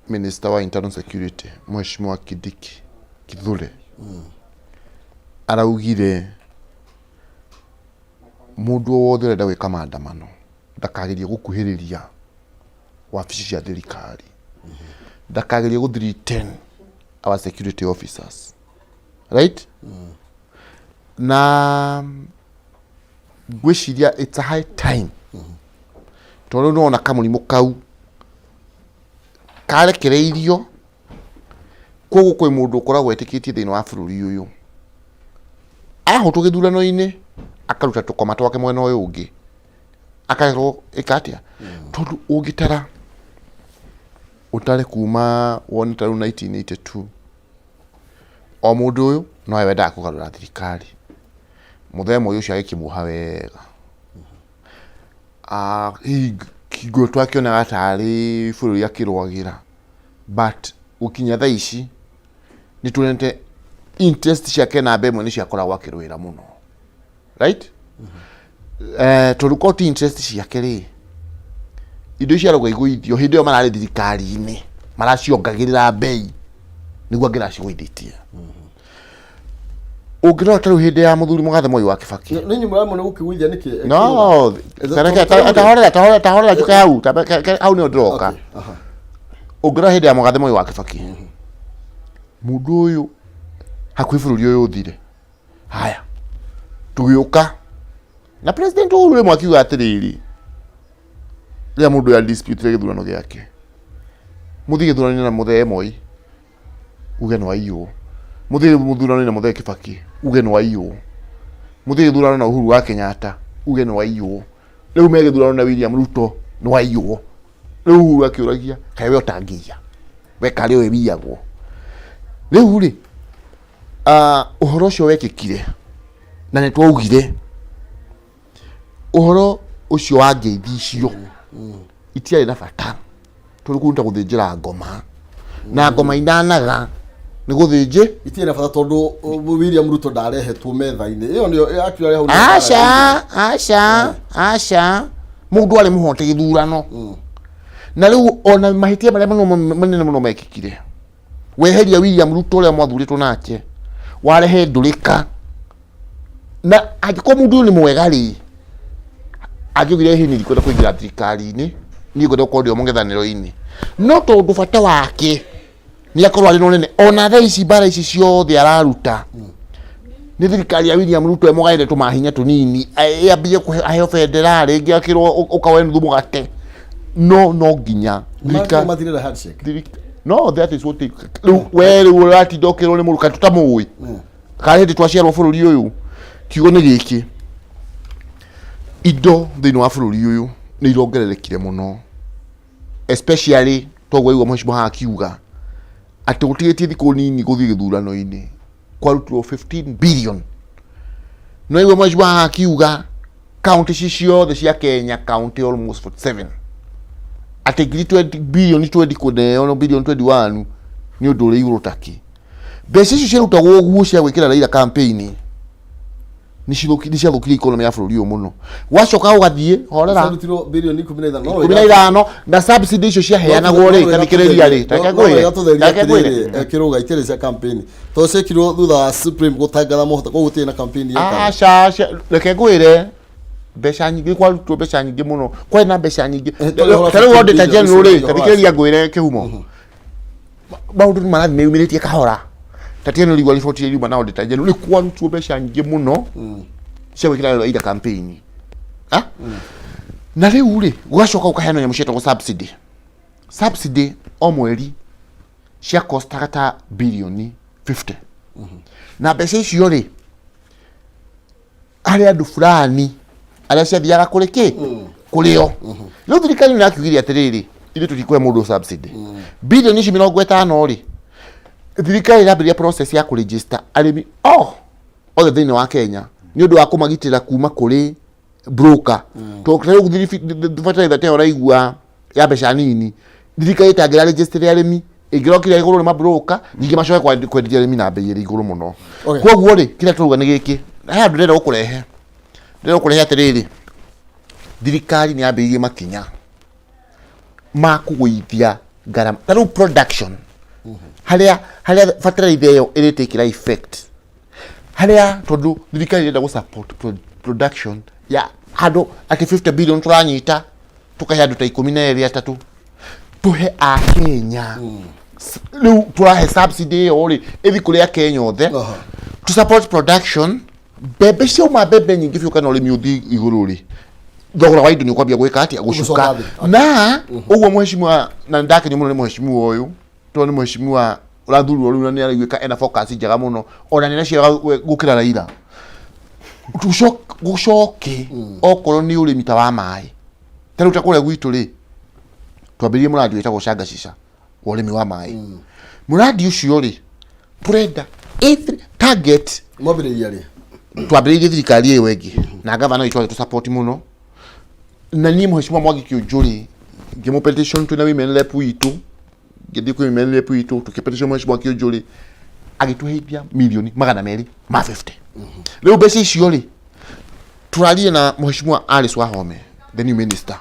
Minister wa Internal Security Mheshimiwa Kindiki Kithure araugire mũndũ o wothe ũrenda gwĩka maandamano ndakagerie gũkuhĩrĩria wabici cia thirikari, ndakagerie gũ threaten our security officers, right? Na ngwĩciria it's a high time, tondũ rĩu nĩwona kamũrimũ kau karekereirio. Koguo kwĩ mũndũ ũkoragwo etĩkĩtie thĩinĩ wa bũrũri ũyũ, ahotwo gĩthurano-inĩ akaruta tũkoma twake mwena ũyũ ũngĩ, akarerwo ĩka atĩa, tondũ ũngĩtara ũtare kuma wone ta rĩu 1982, o mũndũ ũyũ nowe wendaga kũgarũra thirikari. Mũthee Moi ũcio agĩkĩmuoha wega. Hihi hingo ĩyo twakĩonaga tarĩ bũrũri akĩrũagĩra, but gũkinya thaa ici nĩ tuonete Interest ciake namba ĩmwe nĩ ciakoragwo akĩrũĩra mũno, right? Tondũ korwo ti interest ciake rĩ, indo icio arauga igũithio hĩndĩ ĩyo mararĩ thirikari-inĩ maraciongagĩrĩra mbei nĩguo angĩracigũithĩtie. Ũngĩrora ta rĩu hĩndĩ ya mũthuri mũgathe Mwai wa Kĩbakĩ. Nĩ nyuma ya mũno gũkĩgũithia nĩkĩ? No tareke tahorera, tahorera, tahorera, njuke hau, hau nĩho ndĩroka. Okay, aha. Ũngĩrora hĩndĩ ya mũgathe Mwai wa Kĩbakĩ, mũndũ ũyũ hakuhĩ bũrũri ũyũ ũthire. Haya, tũgĩũka na President Uhuru rĩmwe akiuga atĩrĩrĩ, rĩrĩa mũndũ ũyũ dispute gĩthurano gĩake, mũthiĩ gĩthurano-inĩ na mũthee Moi, uge nĩ waiywo. Mũthiĩ mũthurano-inĩ na mũthee Kibaki, uge nĩ waiywo. Mũthiĩ gĩthurano na Uhuru wa Kenyatta, uge nĩ waiywo. Rĩu me gĩthurano na William Ruto, nĩ waiywo. Rĩu Uhuru akĩũragia, kaĩ we ũtangĩiya? We karĩ ũĩ wiyagwo? Rĩu rĩ, ũhoro ũcio wekĩkire na nĩ twaugire ũhoro ũcio wa ngeithi icio itiarĩ na bata, tondũ kũu nĩ ta gũthĩnjĩra ngoma na ngoma inanaga nĩ gũthĩnjĩ. Itirĩ na bata tondũ William Ruto ndarehetwo metha-inĩ ĩyo, nĩyo actually hau nĩyo mbara. Aca, aca, aca, mũndũ arĩ mũhote gĩthurano na rĩu ona mahĩtia marĩa manene mũno mekĩkire, weheria William Ruto ũrĩa mwathurĩtwo nake, warehe ndũrĩka, na angĩkorwo mũndũ ũyũ nĩ mwega rĩ, angĩugire hĩ, niĩ ndikwenda kũingĩra thirikari-inĩ, niĩ ngwenda gũkorwo ndĩ o mũng'ethanĩro-inĩ. No tondũ bata wake nĩ akorwo arĩ na ũnene, ona thaa ici mbara ici ciothe araruta nĩ thirikari ya William Ruto ĩmũgaĩre tũmahinya tũnini, ĩambie kũhe aheo bendera rĩngĩ, akĩrwo ũkawe nuthu mũgate, no no nginya thirikari mathirĩra handshake. No that is what they, rĩu we rĩu ũratinda ũkĩrwo nĩ mũndũ kaĩ tũtamũĩ kana hĩndĩ twaciarwo bũrũri ũyũ. Kiugo nĩ gĩkĩ, indo thĩinĩ wa bũrũri ũyũ nĩ irongererekire mũno, especially toguo aigua mheshimiwa haha akiuga atĩ gũtigĩtie thikũ nini gũthiĩ gĩthurano-inĩ, kwarutirwo 15 billion. No aigua mheshimiwa haha akiuga kaunti ici ciothe cia Kenya, kaunti almost 47, atĩ ngiri 20 bilioni 20 kũneo no bilioni 21 nĩ ũndũ ũrĩ igũrũ takĩ. Mbeca icio ciarutagwo ũguo cia gwĩkĩra Raila campaign nĩ ciathũkirie economy ya bũrũri ũyũ mũno. Gwacoka gũgathiĩ horera. Ciarutirwo bilioni 15. 15 na subsidy icio ciaheanagwo rĩ, tathikĩrĩria rĩ, ta reke ngwĩre, ta reke ngwĩre. Kĩrũga itirĩ cia campaign tondũ ciekirwo thutha wa Supreme gũtangatha mũhota, koguo gũtirĩ na campaign yekagwo. Aca, aca, reke ngwĩre, mbeca nyingĩ kwarutirwo, mbeca nyingĩ mũno, kwarĩ na mbeca nyingĩ. Tondũ ũhoro Ta rĩu 15 auditor billion general rĩ, ũcio tathikĩrĩria ngwĩre kĩhumo, maũndũ nĩ marathiĩ meyumĩrĩtie kahora. Tatia nĩ ũrigua riboti ĩrĩa yuma na auditor general, nĩ kwarutirwo mbeca nyingĩ mũno cia gwĩkĩra Raila campaign. Ah? Na rĩu rĩ, gũgacoka gũkaheanwo nyamũ cietagwo subsidy. Subsidy o mweri cia costaga ta bilioni 50, na mbeca icio rĩ, harĩ andũ fulani arĩa ciathiaga kũrĩ kĩ kũrĩ o. Rĩu thirikari nĩ yakiugire atĩrĩrĩ, ithuĩ tũtikũhe mũndũ subsidy bilioni ici 50 rĩ. Thirikari ĩrambĩrĩria process ya kũregister arĩmi o othe thĩinĩ wa Kenya nĩ ũndũ wa kũmagitĩra kuma kũrĩ broker, tondũ rĩu fertilizer ta ĩyo ũraigua ya mbeca nini, thirikari ĩtangĩra register arĩmi, ĩngĩrokire igũrũ nĩ mabroker, ningĩ macoke kwenderia arĩmi na mbei ĩrĩ igũrũ mũno. Koguo rĩ, kĩrĩa tũrauga nĩ gĩkĩ, he handũ ndĩrenda gũkũrehe, ndĩrenda gũkũrehe atĩrĩrĩ, thirikari nĩ yambĩrĩirie makinya ma kũgũithia ngarama, ta rĩu production, harĩa fertilizer ĩyo ĩrĩtĩkĩra effect, harĩa tondũ thirikari ĩrenda gũ support production ya handũ atĩ 50 billion tũranyita, tũkahe andũ ta 12, 3, tũhe akenya. Rĩu tũrahe subsidy ĩyo rĩ, ĩthi kũrĩ akenya othe to support production. Mbembe ciauma, mbembe nyingĩ biũ, kana ũrĩmi ũthiĩ igũrũ rĩ, thogora wa indo nĩ ũkwambia gwĩka atĩa? Gũcuka. Gũcoka thĩ. Na ũguo mheshimiwa, na nĩndakenio mũno nĩ mheshimiwa ũyũ, tondũ nĩ mheshimiwa ũrathurirwo rĩu na nĩ araiguĩka ena focus njega mũno, ona nĩ araciara gũkĩra Raila. Gũcoke okorwo nĩ ũrĩmi ta wa maĩ, ta rĩu ta kũrĩa gwitũ rĩ, twambĩrĩrie mũrandi wĩtagwo Shanga Shisha wa ũrĩmi wa maĩ. Mũrandi ũcio rĩ, tũrenda every target. Mwambĩrĩria rĩ? Twambĩrĩirie thirikari ĩyo ĩngĩ na gavana witũ agĩtũ support mũno, na niĩ mheshimiwa Mwangi Kĩũnjũrĩ ngĩmũ petition twĩna women rep witũ, ngĩthiĩ kwĩ women rep witũ tũkĩ petition mheshimiwa Kĩũnjũrĩ. Agĩtũheithia mirioni 250. Rĩu mbeca icio rĩ, tũrarie na Mheshimiwa Alice Wahome, the new minister,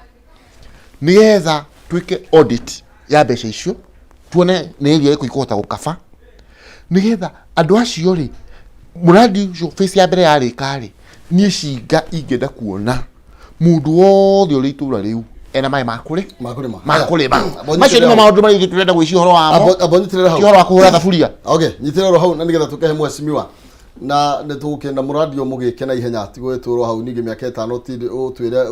nĩgetha twĩke audit ya mbeca icio, tuone nĩ area ĩrĩkũ ikũhota gũkaba, nĩgetha andũ acio rĩ, mũradi ũcio phase ya mbere yarĩka rĩ, niĩ cinga ingĩenda kuona mũndũ wothe ũrĩ itũra rĩu ena maĩ ma kũrĩ Ma kũrĩma. Ma kũrĩma. Abo Macio nyitĩrĩra nĩmo hau. maũndũ marĩa ithuĩ tũrenda gwĩcia ũhoro wamo. Abo nyitĩrĩra hau. Ti ũhoro wa kũhũra thaburia. Okay, nyitĩrĩra oro hau na nĩgetha tũkehe mheshimiwa na nĩ tũgũkĩenda mũradi ũyũ mũgĩke na ihenya, ti gwĩtũrwo hau ningĩ mĩaka 5 ũtwĩre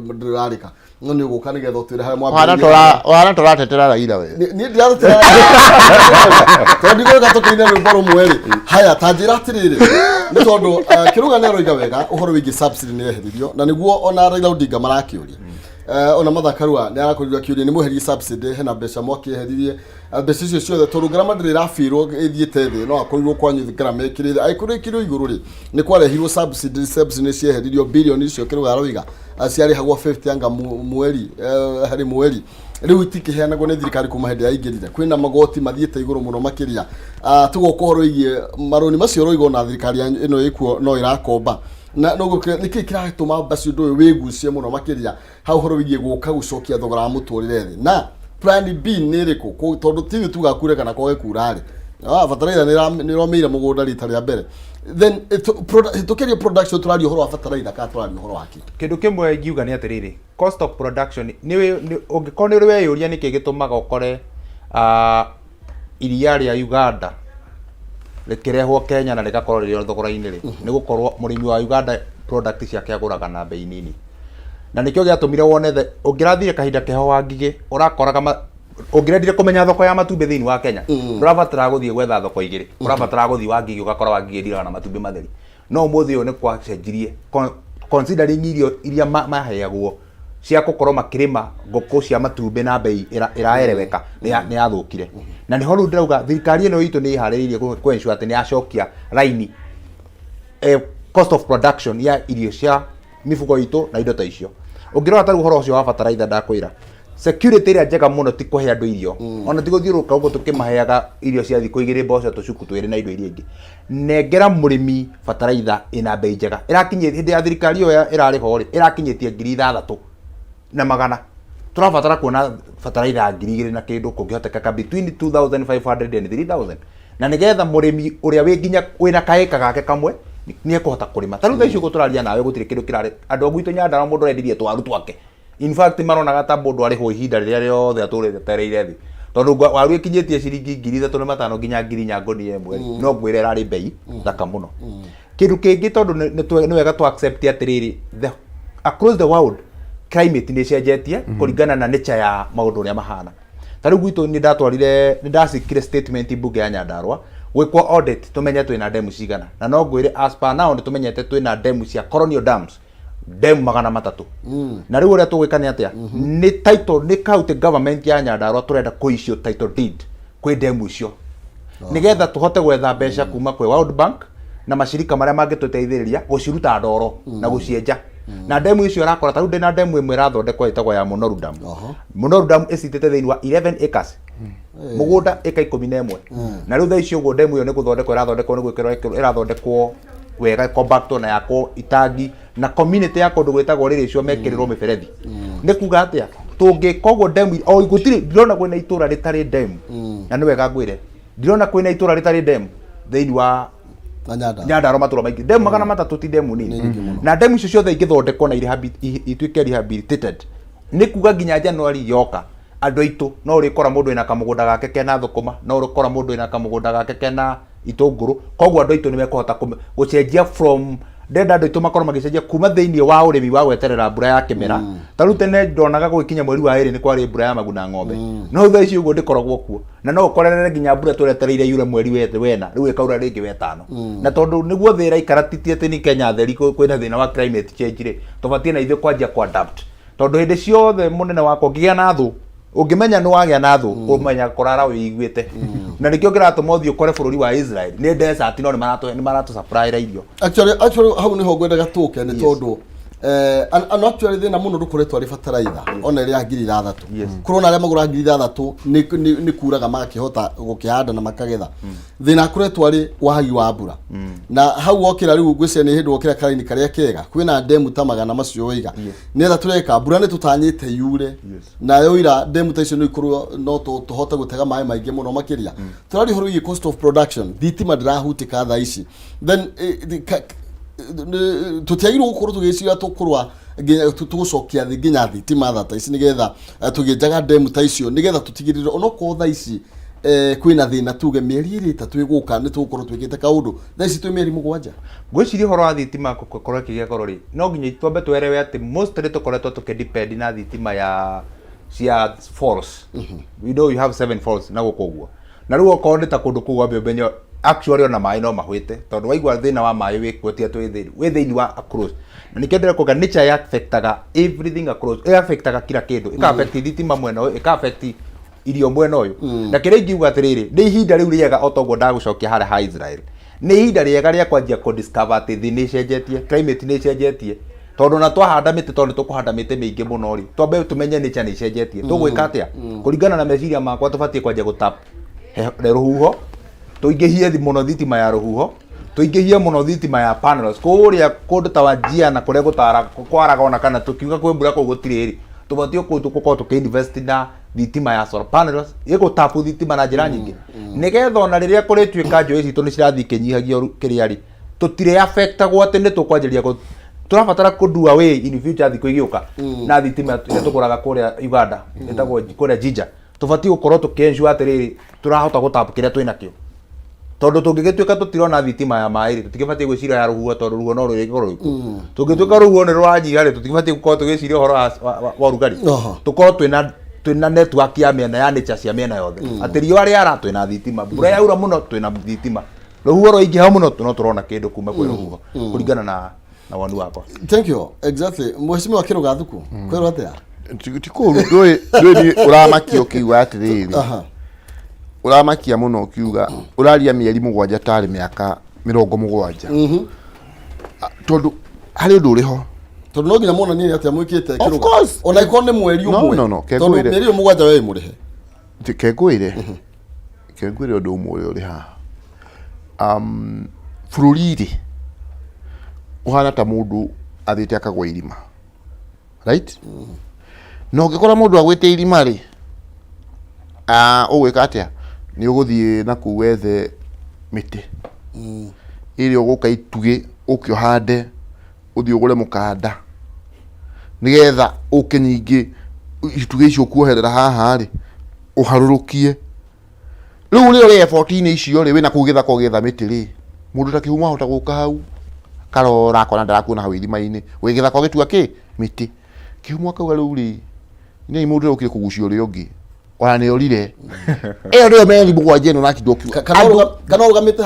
ndĩrarĩka, no nĩ ũgũka nĩgetha ũtwĩre harĩa Ũhana mwambĩrĩirie. Ũhana tũratetera Raila we. Niĩ ndirarutĩra tondũ ndigũka tũkĩine rwĩmbo rũmwe rĩ. Haya, ta njĩra atĩrĩrĩ, nĩ tondũ Kĩrũga nĩ aroiga wega ũhoro wĩgiĩ subsidy nĩ yeheririo, na nĩguo ona Raila Odinga marakĩũria. Ona Martha Karua nĩ arakorirwo akĩũria nĩ mweherie subsidy, hena mbeca mwakĩeheririe. Mbeca icio ciothe, tondũ ngarama ndĩrĩ ĩrabirwo ĩthiĩte thĩ, no akorirwo kwanyu ngarama ĩkĩrĩ thĩ. Angĩkorwo ĩkĩrĩ igũrũ rĩ, nĩ kwarehirwo subsidy, subsidy nĩ cieheririo, bilioni icio Kĩrũga aroiga ciarĩhagwo 50 anga mweri, harĩ mweri, rĩu itikĩheanagwo nĩ thirikari kuma hĩndĩ yaingĩrire. Kwĩna magoti mathiĩte igũrũ mũno makĩria. Tũgoka ũhoro wĩgiĩ marũni macio ũroiga ona thirikari yanyu ĩno ĩkuo no ĩrakomba na no nĩkĩ kĩratũma basi ũndũ ũyũ wĩgucie mũno makĩria hau ũhoro wĩgiĩ gũka gũcokia thogora wa mũtũrĩre thĩ, na plan B nĩ ĩrĩkũ? Tondũ ti ithuĩ tugaga kure kana kwage kura rĩ, bataraitha nĩ ĩromĩire mũgũnda rita rĩa mbere, then hĩtũkĩrio production, tũraria ũhoro wa bataraitha kana tũraria ũhoro wa kĩ? Kĩndũ kĩmwe ingiuga nĩ atĩrĩrĩ, cost of production nĩ ũngĩkorwo nĩ ũrĩ weyũria nĩkĩ gĩtũmaga ũkore iria rĩa Uganda rĩkĩrehwo Kenya na rĩgakorwo rĩrĩ o thogora-inĩ rĩ, nĩ gũkorwo mũrĩmi wa Uganda product ciake agũraga na bei nini, na nĩkĩo gĩatũmire wone ũngĩrathire kahinda keho wa ngigĩ ũrakoraga ũngĩrendire kũmenya thoko ya matumbĩ thĩinĩ wa Kenya, ndũrabatara gũthiĩ gwetha thoko igĩrĩ, ũrabatara gũthiĩ wa ngigĩ ũgakora wa ngigĩ ndiraga na matumbĩ matheri. No ũmũthĩ ũyũ nĩ gwacenjirie, considering irio iria maheagwo cia gũkorwo makĩrĩma ngũkũ cia matumbĩ na bei ĩraereweka nĩ yathũkire, na nĩho rĩu ndĩrauga thirikari ĩno itũ nĩ ĩharĩrĩirie kũ ensure atĩ nĩ yacokia raini cost of production ya irio cia mibugo itũ na indo ta icio. Ũngĩrora ta rĩu ũhoro ũcio wa bataraitha, ndakwĩra security ĩrĩa njega mũno ti kũhe andũ irio, ona ti gũthiũrũrũka ũguo tũkĩmaheaga irio cia thikũ 2, mboco tũcuku twĩrĩ na indo iria ingĩ. Nengera mũrĩmi bataraitha ĩna bei njega. Ĩrakinyĩ hĩndĩ ya thirikari ĩyo ĩrarĩ ho rĩ, ĩrakinyĩtie 6100. Tũrabatara kuona bataraitha ya 2000 na kĩndũ, kũngĩhotekeka between 2500 and 3000, na nĩgetha mũrĩmi ũrĩa wĩ nginya wĩna kaĩka gake kamwe nĩ ekũhota kũrĩma. Ta rĩu thaa ici ũguo tũraria nawe, gũtirĩ kĩndũ kĩrarĩ andũ a gwitũ Nyandarua. Mũndũ arendirie twaru twake. In fact, maronaga ta mũndũ arĩhwo ihinda rĩrĩa rĩothe atũrĩte etereire thĩ, tondũ waru ĩkinyĩtie ciringi 3500 nginya 4000 ngũnia ĩmwe rĩ, no ngwĩre ĩrarĩ bei thaka mũno. Kĩndũ kĩngĩ, tondũ nĩ wega tũ accept atĩrĩrĩ, across the world climate nĩ ĩcenjetie kũringana na nature ya maũndũ ũrĩa mahana. Ta rĩu gwitũ nĩ ndatwarire, nĩ ndacikire statement mbunge ya Nyandarua gwĩkwo audit tũmenye twĩna demu cigana, na no ngwĩre as per now nĩ tũmenyete twĩna demu cia colonial dams, demu 300. Na rĩu ũrĩa tũgwĩka nĩ atĩa, nĩ title, nĩ county government ya Nyandarua tũrenda kũ issue title deed kwĩ demu icio, nĩgetha tũhote gwetha mbeca kuma kwĩ World Bank na macirika marĩa mangĩtũteithĩrĩria gũciruta ndoro na gũcienja. Na demu icio ũrakora ta rĩu ndĩna demu ĩmwe ĩrathondekwo ĩtagwo ya Munoru Dam. Munoru Dam ĩcitĩte thĩinĩ wa 11 acres, mũgũnda ĩka 11. Na rĩu thaa ici ũguo demu ĩyo nĩ gũthondekwo ĩrathondekwo, nĩ gwĩkĩrwo ĩrathondekwo wega, compactwo na yakwo itangi, na community ya kũndũ gwĩtagwo Rĩrĩcio mekĩrĩrwo mĩberethi. Nĩ kuga atĩa, tũngĩka ũguo demu o gũtirĩ, ndirona kwĩna itũra rĩtarĩ demu. Na nĩ wega ngwĩre, ndirona kwĩna itũra rĩtarĩ demu thĩinĩ wa na Nyanda. Nyandarua matũra maingĩ. Demu 300 ti demu nini. Nĩ nyingĩ mũno. Na demu icio ciothe ingĩthondekwo na ituĩke rehabilitated, nĩ kuga nginya January yoka andũ aitũ no ũrĩkora mũndũ wĩna kamũgũnda gake kena thũkũma, no ũrĩkora mũndũ wĩna kamũgũnda gake kena itũngũrũ. Koguo andũ aitũ nĩ mekũhota gũcenjia from, ndenda andũ aitũ makorwo magĩcenjia kuma thĩinĩ wa ũrĩmi wa gweterera mbura ya kĩmera. Ta rĩu tene ndonaga gũgĩkinya mweri wa ĩrĩ nĩ kwarĩ mbura ya maguna ng'ombe, no thaa ici ũguo ndĩkoragwo kuo, na no ũkorerere nginya mbura tweretereire yure mweri wena rĩu ĩkaura rĩngĩ wetano. Na tondũ nĩguo thĩ ĩraikara, titi atĩ nĩ Kenya theri kwĩna thĩna wa climate change rĩ, tũbatiĩ na ithuĩ kwanjia ku adapt, tondũ hĩndĩ ciothe mũnene wakwa ũngĩgĩa na thũ, ũngĩmenya nĩ wagĩa na thũ, ũmenya kũrara wĩiguĩte. Na nĩkĩo kĩratũma ũthiĩ ũkore bũrũri wa Israel nĩ desert, no nĩ maratũ supply irio. Actually, hau niho ngwendaga tũke, nĩ tondũ And actually thĩna mũno ndũkoretwo arĩ bataraitha ona ĩrĩa ya 6,000. Kũrona arĩa magũraga 6,000 nĩ kuraga magakĩhota gũkĩhanda na makagetha. Thĩna akoretwo arĩ wagi wa mbura. Na hau wokĩra rĩu ngwĩciria nĩ hĩndĩ wokĩra karaini karĩa kega kwĩna ndemu ta magana macio waiga. Nĩgetha tũreka mbura nĩ tũtanyĩte yure. Na yoira ndemu ta icio no ikorwo no tũhote gũtega maĩ maingĩ mũno makĩria. Tũraria ũhoro wĩgiĩ cost of production, thitima ndĩrahutĩka thaa ici. Then tũtiagĩrĩirwo gũkorwo tũgĩciria tũkũrwa nginya tũgũcokia thĩ nginya thitima tha ta ici nĩgetha tũgĩenjaga ndemu ta icio nĩgetha tũtigĩrĩre onokorwo thaa ici kwĩna thĩna tuge mĩeri ĩrĩ ĩtatũ ĩgũka nĩ tũgũkorwo twĩkĩte kaũndũ. Thaa ici twĩ mĩeri 7. Ngwĩciria ũhoro wa thitima gũkorwo ĩkĩgĩa goro rĩ, no nginya twambe twerewe atĩ mostly tũkoretwo tũkĩ depend na thitima ya cia falls. We know you have seven falls na gũkũ ũguo. Na rĩu okorwo nĩ ta kũndũ kũu wambe ũmenye actually ona maĩ no mahwĩte tondũ waigua thĩna wa maĩ wĩkuo ti atĩ wĩ thĩinĩ wa across. Na nĩkĩo ndĩrakuga nature ĩ affectaga everything across, ĩ affectaga kila kĩndũ, ĩka affect thitima mwena ũyũ, ĩka affect irio mwena ũyũ. Na kĩrĩa ingiuga atĩrĩrĩ, nĩ ihinda rĩu rĩega o ta ũguo ndagũcokia harĩa ha Israel. Nĩ ihinda rĩega rĩa kwanjia kũ discover atĩ thĩ nĩ ĩcenjetie, climate nĩ ĩcenjetie. Tondũ ona twahanda mĩtĩ, tondũ nĩ tũkũhanda mĩtĩ mĩingĩ mũno rĩ, twambe tũmenye nature nĩ ĩcenjetie. Tũgwĩka atĩa? Kũringana na meciria makwa tũbatiĩ kwanjia gũ tap rũhuho, tũingĩhie mũno thitima ya rũhuho, tũingĩhie mũno thitima ya panels kũrĩa kũndũ ta Wajir na kũrĩa gũtara kwaraga ona kana tũkiuga kwĩ mbura kũu gũtirĩ rĩ, tũbatiĩ kũu tũgũkorwo tũkĩ invest na thitima ya solar panels ĩgũtapu thitima na njĩra nyingĩ nĩgetha ona rĩrĩa kũrĩtuĩka njũĩ citũ nĩ cirathiĩ ikĩnyihagia kĩrĩa rĩ, tũtirĩ affectagwo atĩ nĩ tũkwanjĩrĩria tũrabatara kũ do away in future thikũ igĩũka na thitima ĩrĩa tũgũraga kũrĩa Uganda ĩtagwo kũrĩa Jinja. Tũbatiĩ gũkorwo tũkĩ ensure atĩrĩrĩ tũrahota gũtap kĩrĩa twĩnakĩo, tondũ tũngĩgĩtuĩka tũtirona thitima ya maĩ rĩ, tũtigĩbatiĩ gwĩciria ya rũhuho tondũ rũhuho no rũrĩgĩkorwo rwĩkuo. Tũngĩtuĩka rũhuho nĩ rũranyiha rĩ, tũtigĩbatiĩ gũkorwo tũgĩciria ũhoro wa ũrugarĩ. Tũkorwo twĩna network ya mĩena ya nature cia mĩena yothe, atĩ riũa rĩara twĩna thitima, mbura yaura mũno twĩna thitima, rũhuho rwaingĩha mũno no tũrona kĩndũ kuma kwĩ rũhuho, kũringana na woni wakwa. Thank you. Exactly. Mheshimiwa Kĩrũga Thuku, kwĩrwo atĩa? Ti kũũru, ndũĩ niĩ ũramakia ũkiuga atĩrĩrĩ, ũramakia mũno ũkiuga ũraria mĩeri 7 tarĩ mĩaka 70. Tondũ harĩ ũndũ ũrĩ ho. Tondũ no nginya muonanie nĩ atĩa mwĩkĩte Of Kĩrũga. course. Ona ĩkorwo nĩ mweri No, ũmwe. no, ke Tondũ ngwĩre. mĩeri ĩyo 7 we mũrĩhe. Ke ngwĩre ũndũ ũmwe ũrĩa ũrĩ haha. Bũrũri rĩ ũhana ta mũndũ athiĩte akagwa irima, right? Na ũngĩkora mũndũ agwĩte irima rĩ, ũgwĩka atĩa? Nĩ ũgũthiĩ na kũu wethe mĩtĩ ĩrĩa ũgũka itugĩ ũke ũhande, ũthiĩ ũgũre mũkanda nĩgetha ũke ningĩ itugĩ icio ũkuoherera haha rĩ, ũharũrũkie. Rĩu rĩrĩa ũrĩ effort-inĩ icio rĩ, wĩna kũu gĩthaka ũgĩetha mĩtĩ rĩ, mũndũ ta kĩhumo ahota gũka hau akarora akona ndarakuona hau irima-inĩ, wĩ gĩthaka ũgĩtua kĩ mĩtĩ. Kĩhumo akauga rĩu rĩ, nĩ mũndũ ũrĩa ũkire kũgucia ũrĩa ũngĩ ona nĩ orire. Ĩyo nĩyo mĩeri 7 ĩno ũratinda ũkiuga. Kana ũrũgamĩte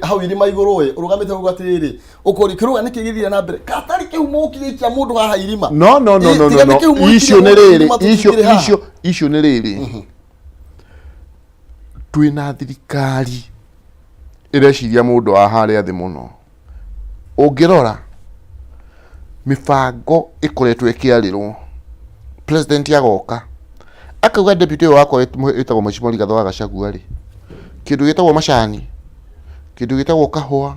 hau irima igũrũ ĩ, ũrũgamĩte hau atĩrĩrĩ, ũkũria Kĩrũga nĩkĩ gĩthire na mbere? Katarĩ kĩhumo ũkire ikia mũndũ haha irima. No, no, no, no, Tiga no, nĩ no. kĩhumo Icio ikirie nĩ mũndũ rĩrĩ, irima icio tũtingĩrĩ haha. icio nĩ rĩrĩ. Twĩna thirikari ĩreciria mũndũ wa harĩa thĩ mũno. Ũngĩrora mĩbango ĩkoretwo ĩkĩarĩrwo, president agoka akauga deputy ũyũ wakwa wĩtagwo Mheshimiwa Rigathĩ wa Gachagua rĩ, kĩndũ gĩtagwo macani, kĩndũ gĩtagwo kahũa,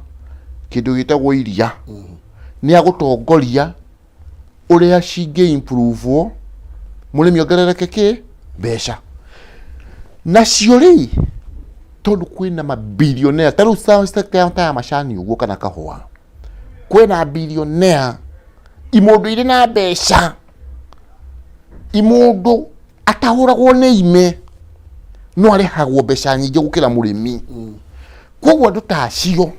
kĩndũ gĩtagwo iria, nĩ agũtongoria ũrĩa cingĩ improve mũrĩmi ongerereke kĩ mbeca. Nacio rĩ, tondũ kwĩna mabilionea ta rĩu sector ta ya macani ũguo kana kahũa, kwĩna bilionea imũndũ irĩ na mbeca, imũndũ atahũragwo nĩ ime no arĩhagwo mbeca nyingĩ gũkĩra mũrĩmi. Koguo andũ ta acio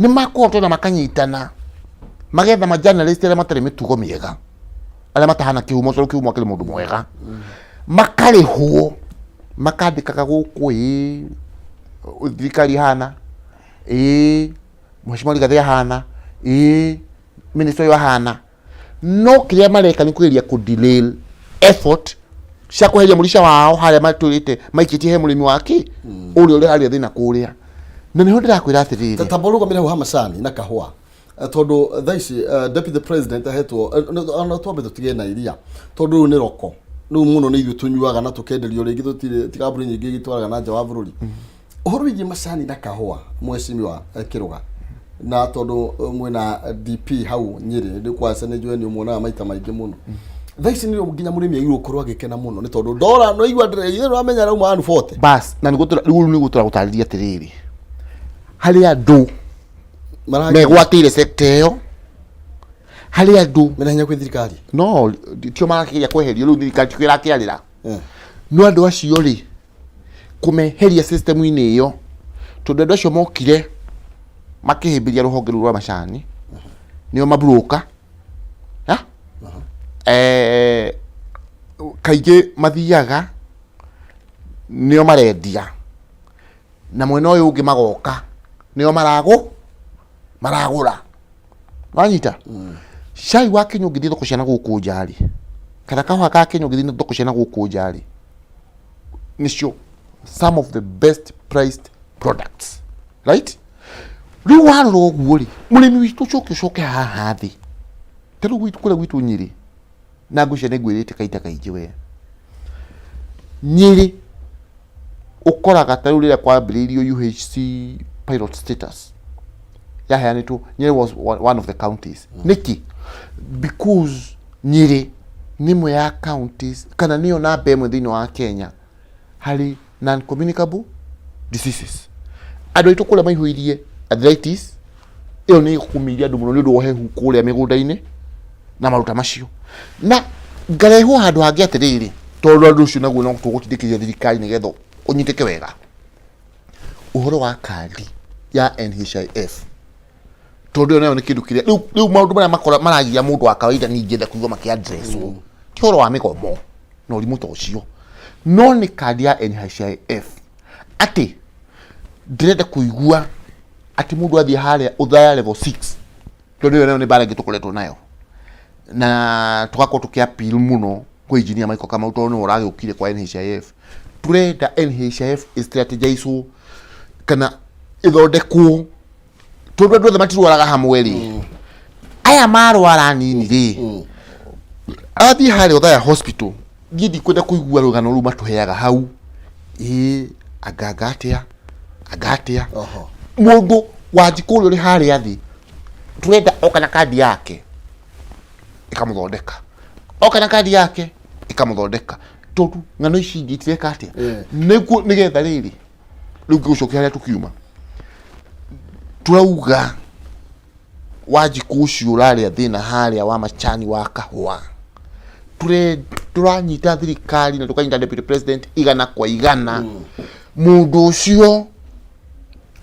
nĩ makũhotana makanyitana magetha ma journalist arĩa matarĩ mĩtugo mĩega, arĩa matahana kĩhumo, tondũ kĩhumo akĩrĩ mũndũ mwega, makarĩhwo makandĩkaga gũkũ ĩ thirikari ĩhana ĩ Mheshimiwa Rigathĩ ahana ĩ minister ũyũ ahana, no kĩrĩa mareka nĩ kũgeria kũ derail effort cia kweheria mũrica wao harĩa matũrĩte maikĩtie he mũrĩmi wa kĩ ũrĩa ũrĩ harĩa thĩna kũrĩa, na nĩho ndĩrakwĩra atĩrĩrĩ. Ta ũrũgamĩre hau ha macani na kahũa. Tondũ thaa ici deputy president ahetwo, ona twambe tũtige na iria tondũ rĩu nĩ roko rĩu mũno nĩ ithuĩ tũnyuaga na tũkenderio rĩngĩ, tũtirĩ ti kambuni nyingĩ itwaraga na nja wa bũrũri. Ũhoro wĩgiĩ macani na kahũa, mheshimiwa Kĩrũga, na tondũ mwĩna DP hau Nyĩrĩ, nĩ kwaca nĩ njũĩ nĩ ũmuonaga maita maingĩ mũno. Thaa ici nĩrĩo nginya mũrĩmi agĩrĩirwo gũkorwo agĩkena mũno nĩ tondũ ndora no igua ndĩra ũramenya rauma 140. Bas na nĩguo rĩu nĩguo tũragũtarĩria atĩrĩrĩ, harĩ andũ megwatĩire sector ĩyo, harĩ andũ mena hinya kwĩ thirikari. No tio marakĩgeria kweherio rĩu, thirikari tikio ĩrakĩarĩra. No andũ acio rĩ, kũmeheria system-inĩ ĩyo, tondũ andũ acio mokire makĩhĩmbĩria rũhonge rũu rwa macani, nĩo maburũka. Kaingĩ mathiaga nĩo marendia, na mwena ũyũ ũngĩ magoka nĩo maragũra. Wanyita cai wa Kenya ũngĩthiĩ thoko cia na gũkũ nja rĩ, kana kahũa ka Kenya ũngĩthiĩ thoko cia na gũkũ nja rĩ, nĩcio some of the best priced products, right? Rĩu warora ũguo rĩ, mũrĩmi witũ ũcoke ũcoke haha thĩ, ta rĩu gwitũ kũrĩa gwitũ Nyĩrĩ, na ngwĩciria nĩ ngwĩrĩte kaita kaingĩ we, Nyĩrĩ ũkoraga ta rĩu rĩrĩa kwambĩrĩirio UHC pilot status yaheanĩtwo, Nyĩrĩ was one of the counties. Nĩkĩ? Because Nyĩrĩ nĩ ĩmwe ya counties, kana nĩyo namba ĩmwe thĩinĩ wa Kenya harĩ non communicable diseases. Andũ aitũ kũrĩa maihũirie arthritis, ĩyo nĩ ĩkũmĩirie andũ mũno nĩ ũndũ wa ũhehu kũrĩa mĩgũnda-inĩ na maruta macio. Na ngarehwo handũ hangĩ atĩrĩrĩ, tondũ andũ ũcio naguo no tũgũtindĩkĩrĩria thirikari nĩgetha ũnyitĩke wega, ũhoro wa kandi ya NHIF, tondũ ĩyo nayo nĩ kĩndũ kĩrĩa rĩu maũndũ marĩa makora maragia mũndũ wa kawaida ningĩ enda kũigua makĩ addresswo ti ũhoro wa mĩgomo na ũrimũ ta ũcio, no nĩ kandi ya NHIF, atĩ ndĩrenda kũigua atĩ mũndũ athiĩ harĩa Othaya level 6, tondũ ĩyo nayo nĩ mbara ĩngĩ tũkoretwo nayo na tũgakorwo tũkĩ appeal mũno kwĩ engineer Michael Kamau, tondũ nĩwe ũragĩũkire kwa NHIF. Tũrenda NHIF ĩ kana ĩthondekwo, tondũ andũ othe matirwaraga hamwe rĩ, aya marwara nini rĩ, athiĩ harĩa Othaya hospital, niĩ ndikwenda kũigua rũgano rũu matũheaga hau, ĩ anganga atĩa, anga atĩa. Mũndũ wa njikũ ũrĩa ũrĩ harĩa thĩ, tũrenda oka na kandi yake ĩkamũthondeka, oka na kandi yake ĩkamũthondeka, tondũ ng'ano ici ingĩ itireka atĩa. Nĩguo nĩgetha rĩrĩ rĩu ngĩgũcokia harĩa tũkiuma, tũrauga Wanjikũ ũcio ũrarĩa thĩna harĩa wa macani wa kahũa, tũranyita thirikari na tũkanyita deputy president igana kwa igana, mũndũ ũcio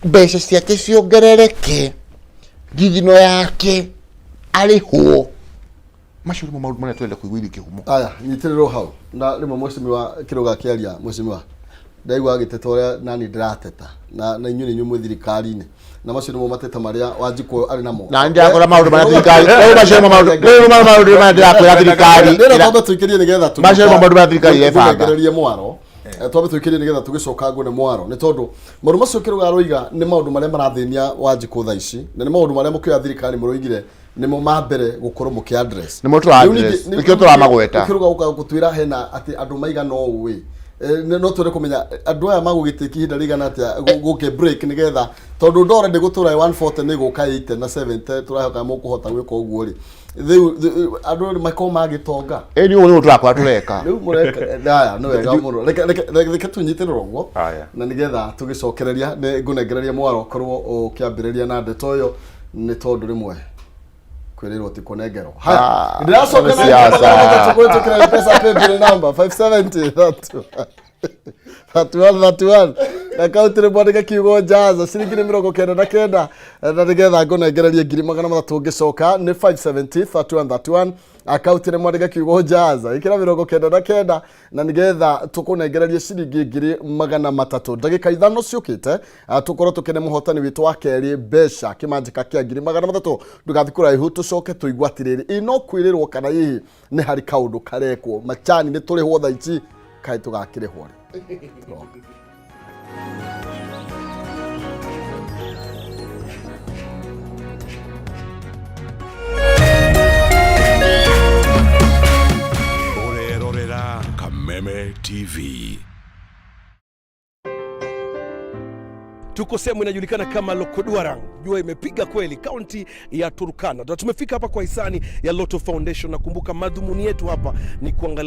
mbeca ciake ciongerereke, thithino yake arĩhwo. Macio nĩmo maũndũ marĩa tũrenda kũigua ithuĩ kĩhumo. Aya, nyitĩrĩrwo hau na rĩmwe mheshimiwa Kĩrũga akĩaria, mheshimiwa ndaigua agĩteta ũrĩa nani ndĩrateta na inyuĩ nĩ inyuĩ mwĩ thirikari-inĩ, na macio nĩmo mateta marĩa Wanjikũ arĩ namo. Na nĩ ndĩrakora maũndũ marĩa thirikari rĩu, macio nĩmo maũndũ, rĩu nĩmo maũndũ marĩa ndĩrakwĩra thirikari. Ndĩrenda twambe tũikĩrie nĩgetha Macio nĩmo maũndũ marĩa thirikari ĩrebanga. tũnengererie mwaro. Twambe tũikĩrie nĩgetha tũgĩcoka ngũne mwaro, nĩ tondũ maũndũ macio Kĩrũga aroiga nĩ maũndũ marĩa marathĩnia Wanjikũ thaa ici, na nĩ maũndũ marĩa mũkĩoya thirikari mũroigire nĩmo ma mbere gũkorwo mũkĩ address. Nĩmo tũra Rĩu address, nĩkĩo tũramagweta. Kĩrũga gũka gũtwĩra hena atĩ andũ maigana ũũ ĩ. No twende kũmenya andũ aya magũgĩtĩki ihinda rĩigana atĩa gũke break, nĩgetha tondũ ndora ndĩgũtũra 140 nĩ gũka 80 na 70, tũrahoka mũkũhota gwĩka ũguo rĩ, rĩu andũ nĩ makorwo magĩtonga. Ĩ nĩ ũguo nĩguo tũrakora tũreka. Rĩu mũreka haya, nĩ wega mũno. Reke tũnyitĩrĩre ũguo Haya. na nĩgetha tũgĩcokereria nĩ ngũnengereria mwaro ũkorwo ũkĩambĩrĩria na ndeto ĩyo, nĩ tondũ rĩmwe kwĩrĩrwo ti kũnengerwo. Haya, Ah, ndĩracoka na siasa. kũhĩtũkĩra M-Pesa paybill number 570 31 31, akaunti nĩ mwandĩke kiugo jaza, ciringi nĩ 99, na nĩgetha ngũnengererie 300,000. Ngĩcoka nĩ 570 31 31, akaunti nĩ mwandĩke kiugo jaza, ĩkĩra 99 na nĩgetha tũkũnengererie ciringi 300,000. Ndagĩka 5 ciũkĩte, tũkorwo tũkĩne mũhotani witũ wa kerĩ mbeca kĩmanjĩka kĩa 300,000. Ndũgathiĩ kũraihu, tũcoke tũigua atĩrĩrĩ, ĩ no kwĩrĩrwo kana hihi nĩ harĩ kaũndũ karekwo macani nĩ tũrĩhwo thaa ici, kaĩ tũgakĩrĩhwo rĩ? Tũroka. Kameme TV. Tuko sehemu inajulikana kama Lokodwarang, jua imepiga kweli, kaunti ya Turkana, na tumefika hapa kwa hisani ya Lotto Foundation. Nakumbuka madhumuni yetu hapa ni kuangalia